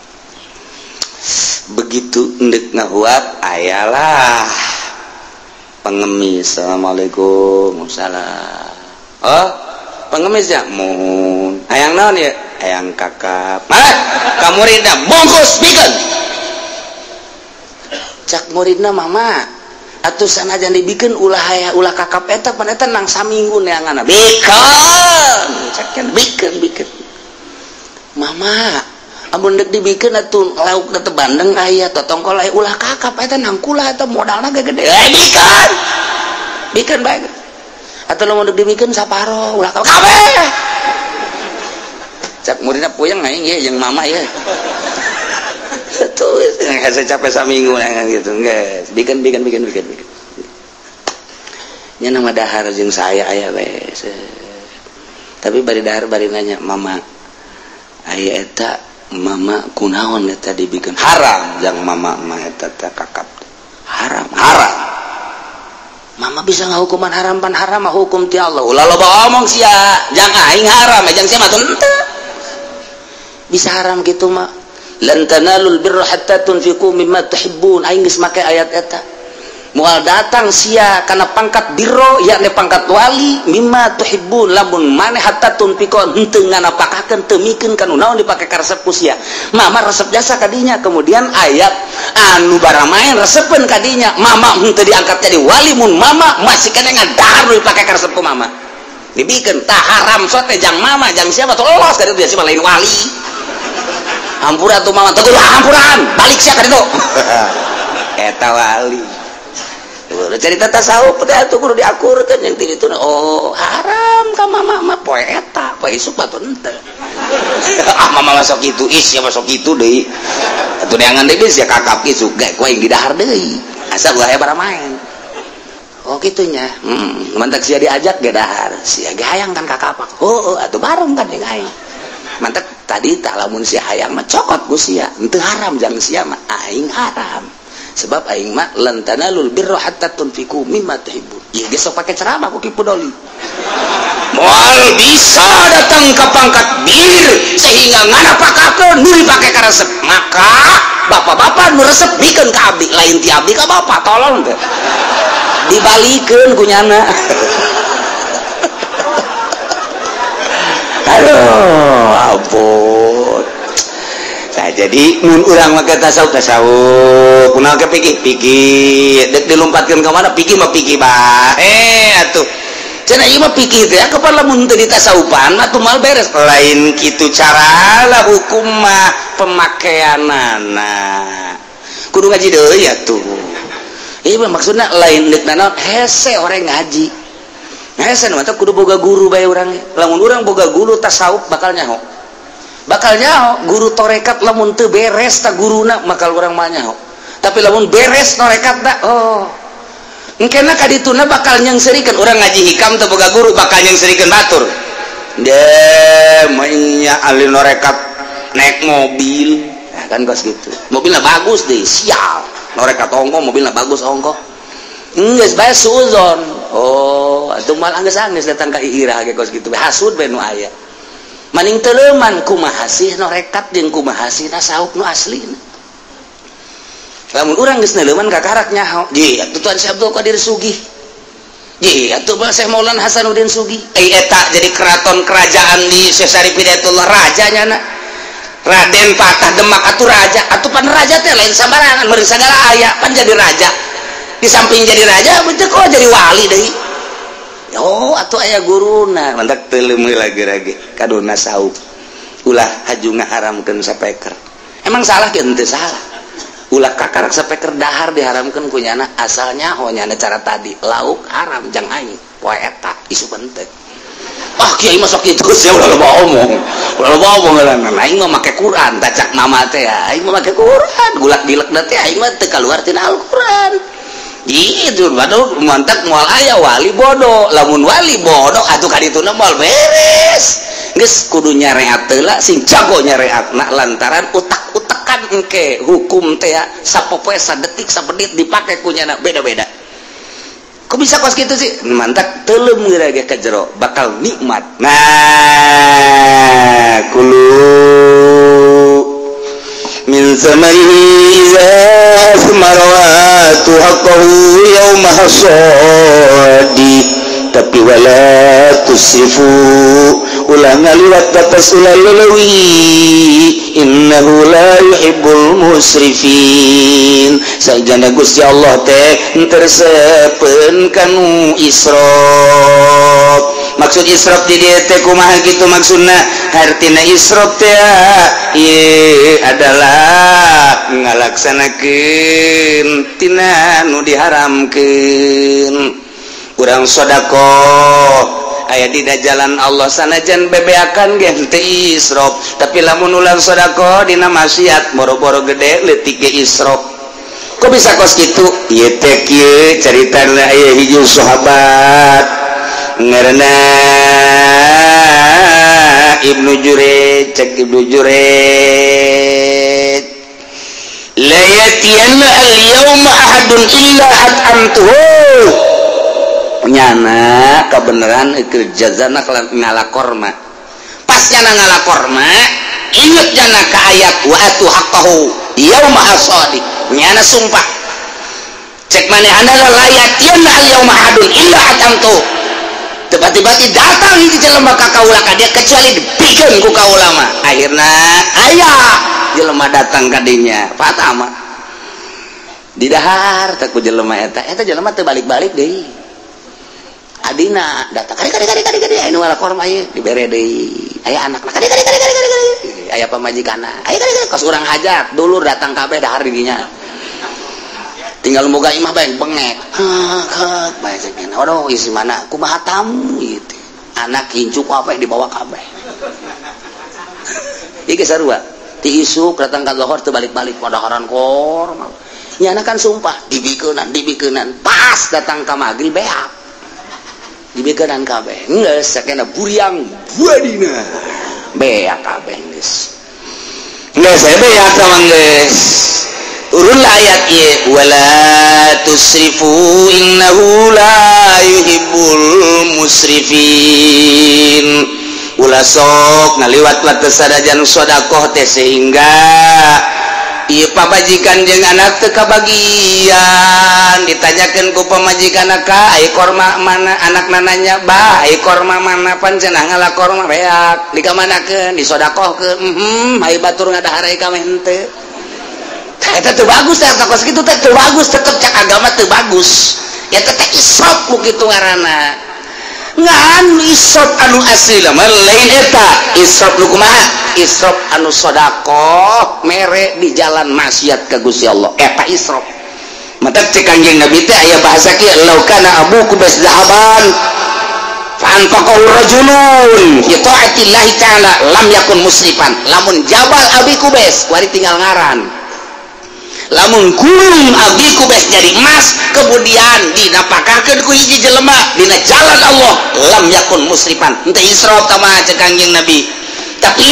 begitu endek ngahuap ayalah pengemis assalamualaikum salam oh pengemis ya mun hayang naon ya hayang kakap malah ka muridna bungkus bikeun cak muridna mama atuh sanajan dibikeun ulah haya ulah kakap eta pan eta nang saminggu neanganna bikeun cak kan bikeun bikeun mama amun deuk dibikeun atuh lauk teh bandeng aya totongkol aya ulah kakap eta nang kula eta modalna ge gede bikeun bikeun bae atuh lamun deuk dibikeun saparo ulah kakap kabeh cak muridna puyeng aing ye jeung mama ye tuh hese capek saminggu neangan gitu geus bikeun bikeun bikeun bikeun bikeun nya nama dahar jeung saya aya we tapi bari dahar bari nanya mama aya eta mama kunaon eta dibikeun haram jang mama mah eta teh kakap haram haram mama bisa ngahukuman haram pan haram mah hukum ti Allah ulah loba omong sia jang aing haram jang sia mah teu bisa haram kitu mah lan tanalul birra hatta tunfiqu mimma tuhibbun aing geus make ayat eta moal datang sia kana pangkat birro yakni pangkat wali mimma tuhibbun lamun maneh hatta tunfiqu henteu nganapakakeun teu mikeun kanu naon dipake karesep ku sia mama resep jasa kadinya kemudian ayat anu baramaen resepeun kadinya mama henteu diangkat jadi wali mun mama masih keneh ngadahar nu dipake karesep ku mama dibikeun tah haram sote jang mama jang sia mah lolos dari dia sia lain wali hampura tuh mama teguh hampuran balik sia ka ditu eta wali cerita tasawuf teh atuh kudu diakurkeun yang ti ditu oh haram ka mama mah poe eta poe isuk mah henteu ah mama masuk kitu ih sia masuk kitu deui atuh neangan deui sia kakap isuk ge ku aing didahar deui asa ulah aya baramaen oh kitunya mantak sia diajak ge dahar sia ge hayang kan kakap heueuh atuh bareng kan jeung aing mantak tadi tak lamun sia hayang mah cokot ku sia henteu haram jang sia mah aing haram sebab aing mah lan tanalul birra hatta tunfiqu mimma tuhibbun ieu geus sok pake ceramah ku Ki Pudoli moal bisa datang ke pangkat bir sehingga nganapakakeun nu dipake karesep maka bapak-bapak nu resep bikeun ka abdi lain ti abdi ka bapak tolong teh dibalikeun ku nyana aduh ampun. Nah, jadi mun urang make tasawuf tasawuf kunaon ke pikir pikir dek dilompatkeun ka mana pikir mah pikir bae atuh cenah ieu mah pikir teh kapan lamun teu ditasawufan atuh mal beres lain kitu cara lah hukum mah pemakaianana kudu ngaji deui atuh ieu mah maksudna lain deuk nanaon hese orang ngaji hese nu mah kudu boga guru bae urang lamun urang boga guru tasawuf bakal nyaho guru torekat lamun teu beres ta guruna bakal urang mah nyaho tapi lamun beres torekat da oh engkena ka dituna bakal nyengserikeun urang ngaji hikam teu boga guru bakal nyengserikeun batur de mah ahli norekat naik mobil nah, kan kos gitu mobilna bagus deh sial norekat ongko mobilna bagus ongko geus bae suuzon oh atuh mal anggeus-anggeus datang ka iirah ge kos kitu hasud bae nu aya maning teleuman kumaha sih norekat jeung kumaha sih tasawuf nu aslina lamun urang geus neuleuman kakarak nyaho ji atuh Tuan Syekh Abdul Qadir Sugih ji atuh Syekh Maulana Hasanuddin Sugih eta jadi keraton kerajaan di Syekh Syarif Hidayatullah raja nyana Raden Patah Demak atuh raja atuh pan raja teh lain sambarangan meureun sagala aya pan jadi raja di samping jadi raja betul kok jadi wali deui oh atuh aya guruna mantak teu leumeui lagi-lagi kaduna saub ulah haju ngaharamkeun sapeker Emang salah kieu henteu salah. Ulah kakarak sampai keur dahar diharamkeun ku nyana asalnya ho nyana cara tadi lauk haram jang aing poe eta isu penting. Ah kiai mah sok kitu sia ulah loba omong. Ulah loba omong ngaranna aing mah make Quran tacak mama teh aing mah make Quran gulak dilekna teh aing mah teu kaluar tina Al-Quran. Gitu waduh mantak moal aya wali bodoh lamun wali bodoh atuh ka dituna moal beres. Geus kudu nyareat heula sing jago nyareatna lantaran utak-utakan engke hukum teh sapopoe sadetik sabedit dipake ku nyana beda-beda. Kok bisa kos kitu sih? Mantak teuleum geura ge ka jero bakal nikmat. Nah, kulu min samarihi iza asmara wa haqqahu yawma hasadi tapi wala tusrifu ulah ngaliwat batas ulah lelewi innahu la yuhibbul musrifin. Sajana Gusti Allah teh tersepen kanu israf. Maksud israf di dieu teh kumaha kitu maksudna? Hartina israf teh ieu adalah ngalaksanakeun tina nu diharamkeun. Urang sedekah aya dina jalan Allah sanajan bebeakan ge henteu israf, tapi lamun ulang sedekah dina maksiat boro-boro gede leutik ge israf. Kok bisa kos kitu? Ieu teh kieu caritana aya hiji sahabat ngaranna Ibnu Jurayj, cek Ibnu Jurayj la yatiyanna al-yawma ahadun illa at'amtuhu. Nyana kebenaran keur jazana ngalakorma. Pas nyana ngalakorma inget nyana ka ayat wa atu haqqahu yauma hasadi. Nyana sumpah cek manehna la yatiyanna al-yawma ahadun illa at'amtuhu. Tiba-tiba datang hiji jelema ka kaula ka dia kecuali dibikeun ku kaula mah. Akhirna aya jelema datang ka dinya fatama didahar teh ku jelema eta eta jelema teu balik-balik deui. Adina datang kari kari kari kari kari anu ngalakorma ieu dibere deui aya anakna kari kari kari kari kari aya pamajikanna aya kari kari kos urang hajat dulur datang kabeh dahar di dinya tinggal moga imah bae bengek hek bae cek waduh isi mana kumaha tamu ieu teh anak incu kabeh dibawa kabeh ieu ge sarua ti isuk datang ka lohor teu balik-balik padaharan korma nyana kan sumpah dibikeunan dibikeunan pas datang ka magrib beak dibikeunan kabeh geus sakena buriang buadina beak kabeh geus geus beak sama geus turunlah ayat ieu wala tusrifu innahu la yuhibbul musrifin. Ulah sok ngaliwat wates sadajan sedekah teh sehingga ieu pamajikan jeung anak teu kabagian. Ditanyakeun ku pamajikan ka ai korma mana anakna nanya bah ai korma mana pan cenah ngalakorma beak dikamanakeun disodakohkeun ai batur ngadahar ai ka henteu. Eta teu bagus teh kos kitu teh teu bagus tetep cak agama teu bagus. Eta teh israf ku kitu ngaranna. Ngan israf anu asli mah lain eta israf nu kumaha? Israf anu sedekah mere di jalan maksiat ka Gusti Allah eta israf. Matak cek Kanjeng Nabi teh aya bahasa kieu law kana abuku bas zahaban fa anfaqahu rajulun fi ta'atillahi ta'ala lam yakun musrifan. Lamun jabal Abi Kubes wari tinggal ngaran. Lamun gunung Abi Kubes jadi emas kemudian dinapakakeun ku hiji jelema dina jalan Allah lam yakun musrifan. Henteu israf tah mah cek Kanjeng Nabi. Tapi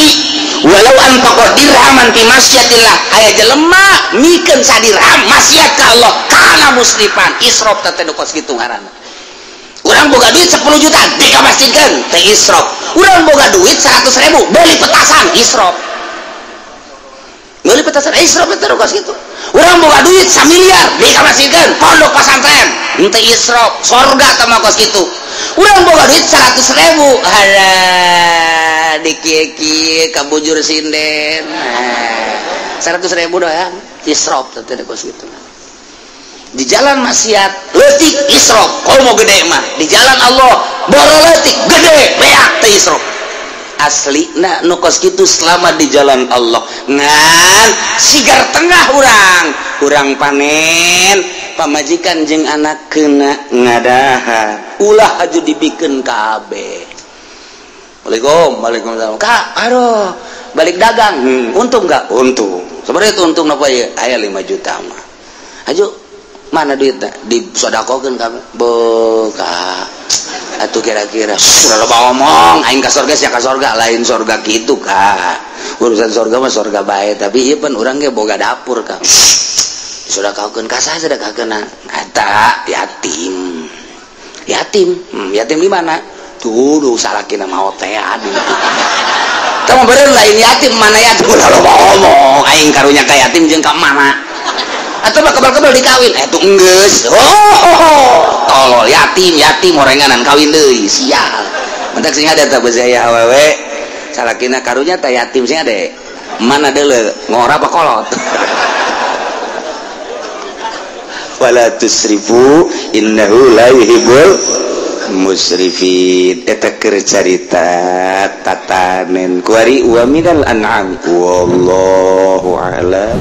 walau anfaqa dirhaman fi masyiatillah aya jelema mikeun sadirham maksiat ka Allah kana musrifan. Israf teh teh kos kitu ngaranna. Urang boga duit 10 juta dikamasjidkeun teh israf. Urang boga duit 100.000 beli petasan israf. Beli petasan israf teh kos kitu. Urang boga duit 1 miliar dikamasjidkeun pondok pesantren henteu israf sorga teh mah kos kitu. Urang boga duit 100.000 halah dikieu-kieu kabujur sinden 100.000 doang israf teh kos kitu. Di jalan maksiat leutik israf komo gede mah di jalan Allah boro leutik gede beak teh israf. Aslina nu kos kitu selama di jalan Allah. Ngan sigar tengah urang panen pamajikan jeung anak kena ngadahar. Ulah aju dibikeun kabeh. Waalaikumsalam, waalaikumsalam. Kak, aduh, balik dagang. Untung enggak? Untung. Sebenarnya itu untung napa ya? Aya 5 juta mah. Aju mana duitna? Disodakokeun kabeh. Beuh, atuh kira-kira sudah loba omong aing ka sorga sia ka sorga lain sorga kitu Kak. Urusan sorga mah sorga bae, tapi ieu pan urang ge boga dapur Kak. Disodakokeun ka saha sedekahkeunna? Eta yatim. Yatim. Yatim di mana? Tuh duh salakina maot teh aduh. Kamu beureun lain yatim mana yatim ulah loba omong aing karunya ka yatim jeung ka mana? Atau mah kebal-kebal dikawin tuh enggeus. Oh, tolol yatim yatim orenganan kawin deui sial. Mentak sing ada tah bezaya awewe salakina karunya tah yatim sing ade. Mana deuleu ngora apa kolot. Wala tusrifu innahu la yuhibbul musrifin. Eta keur carita tatanen kuari wa minal an'am wallahu a'lam.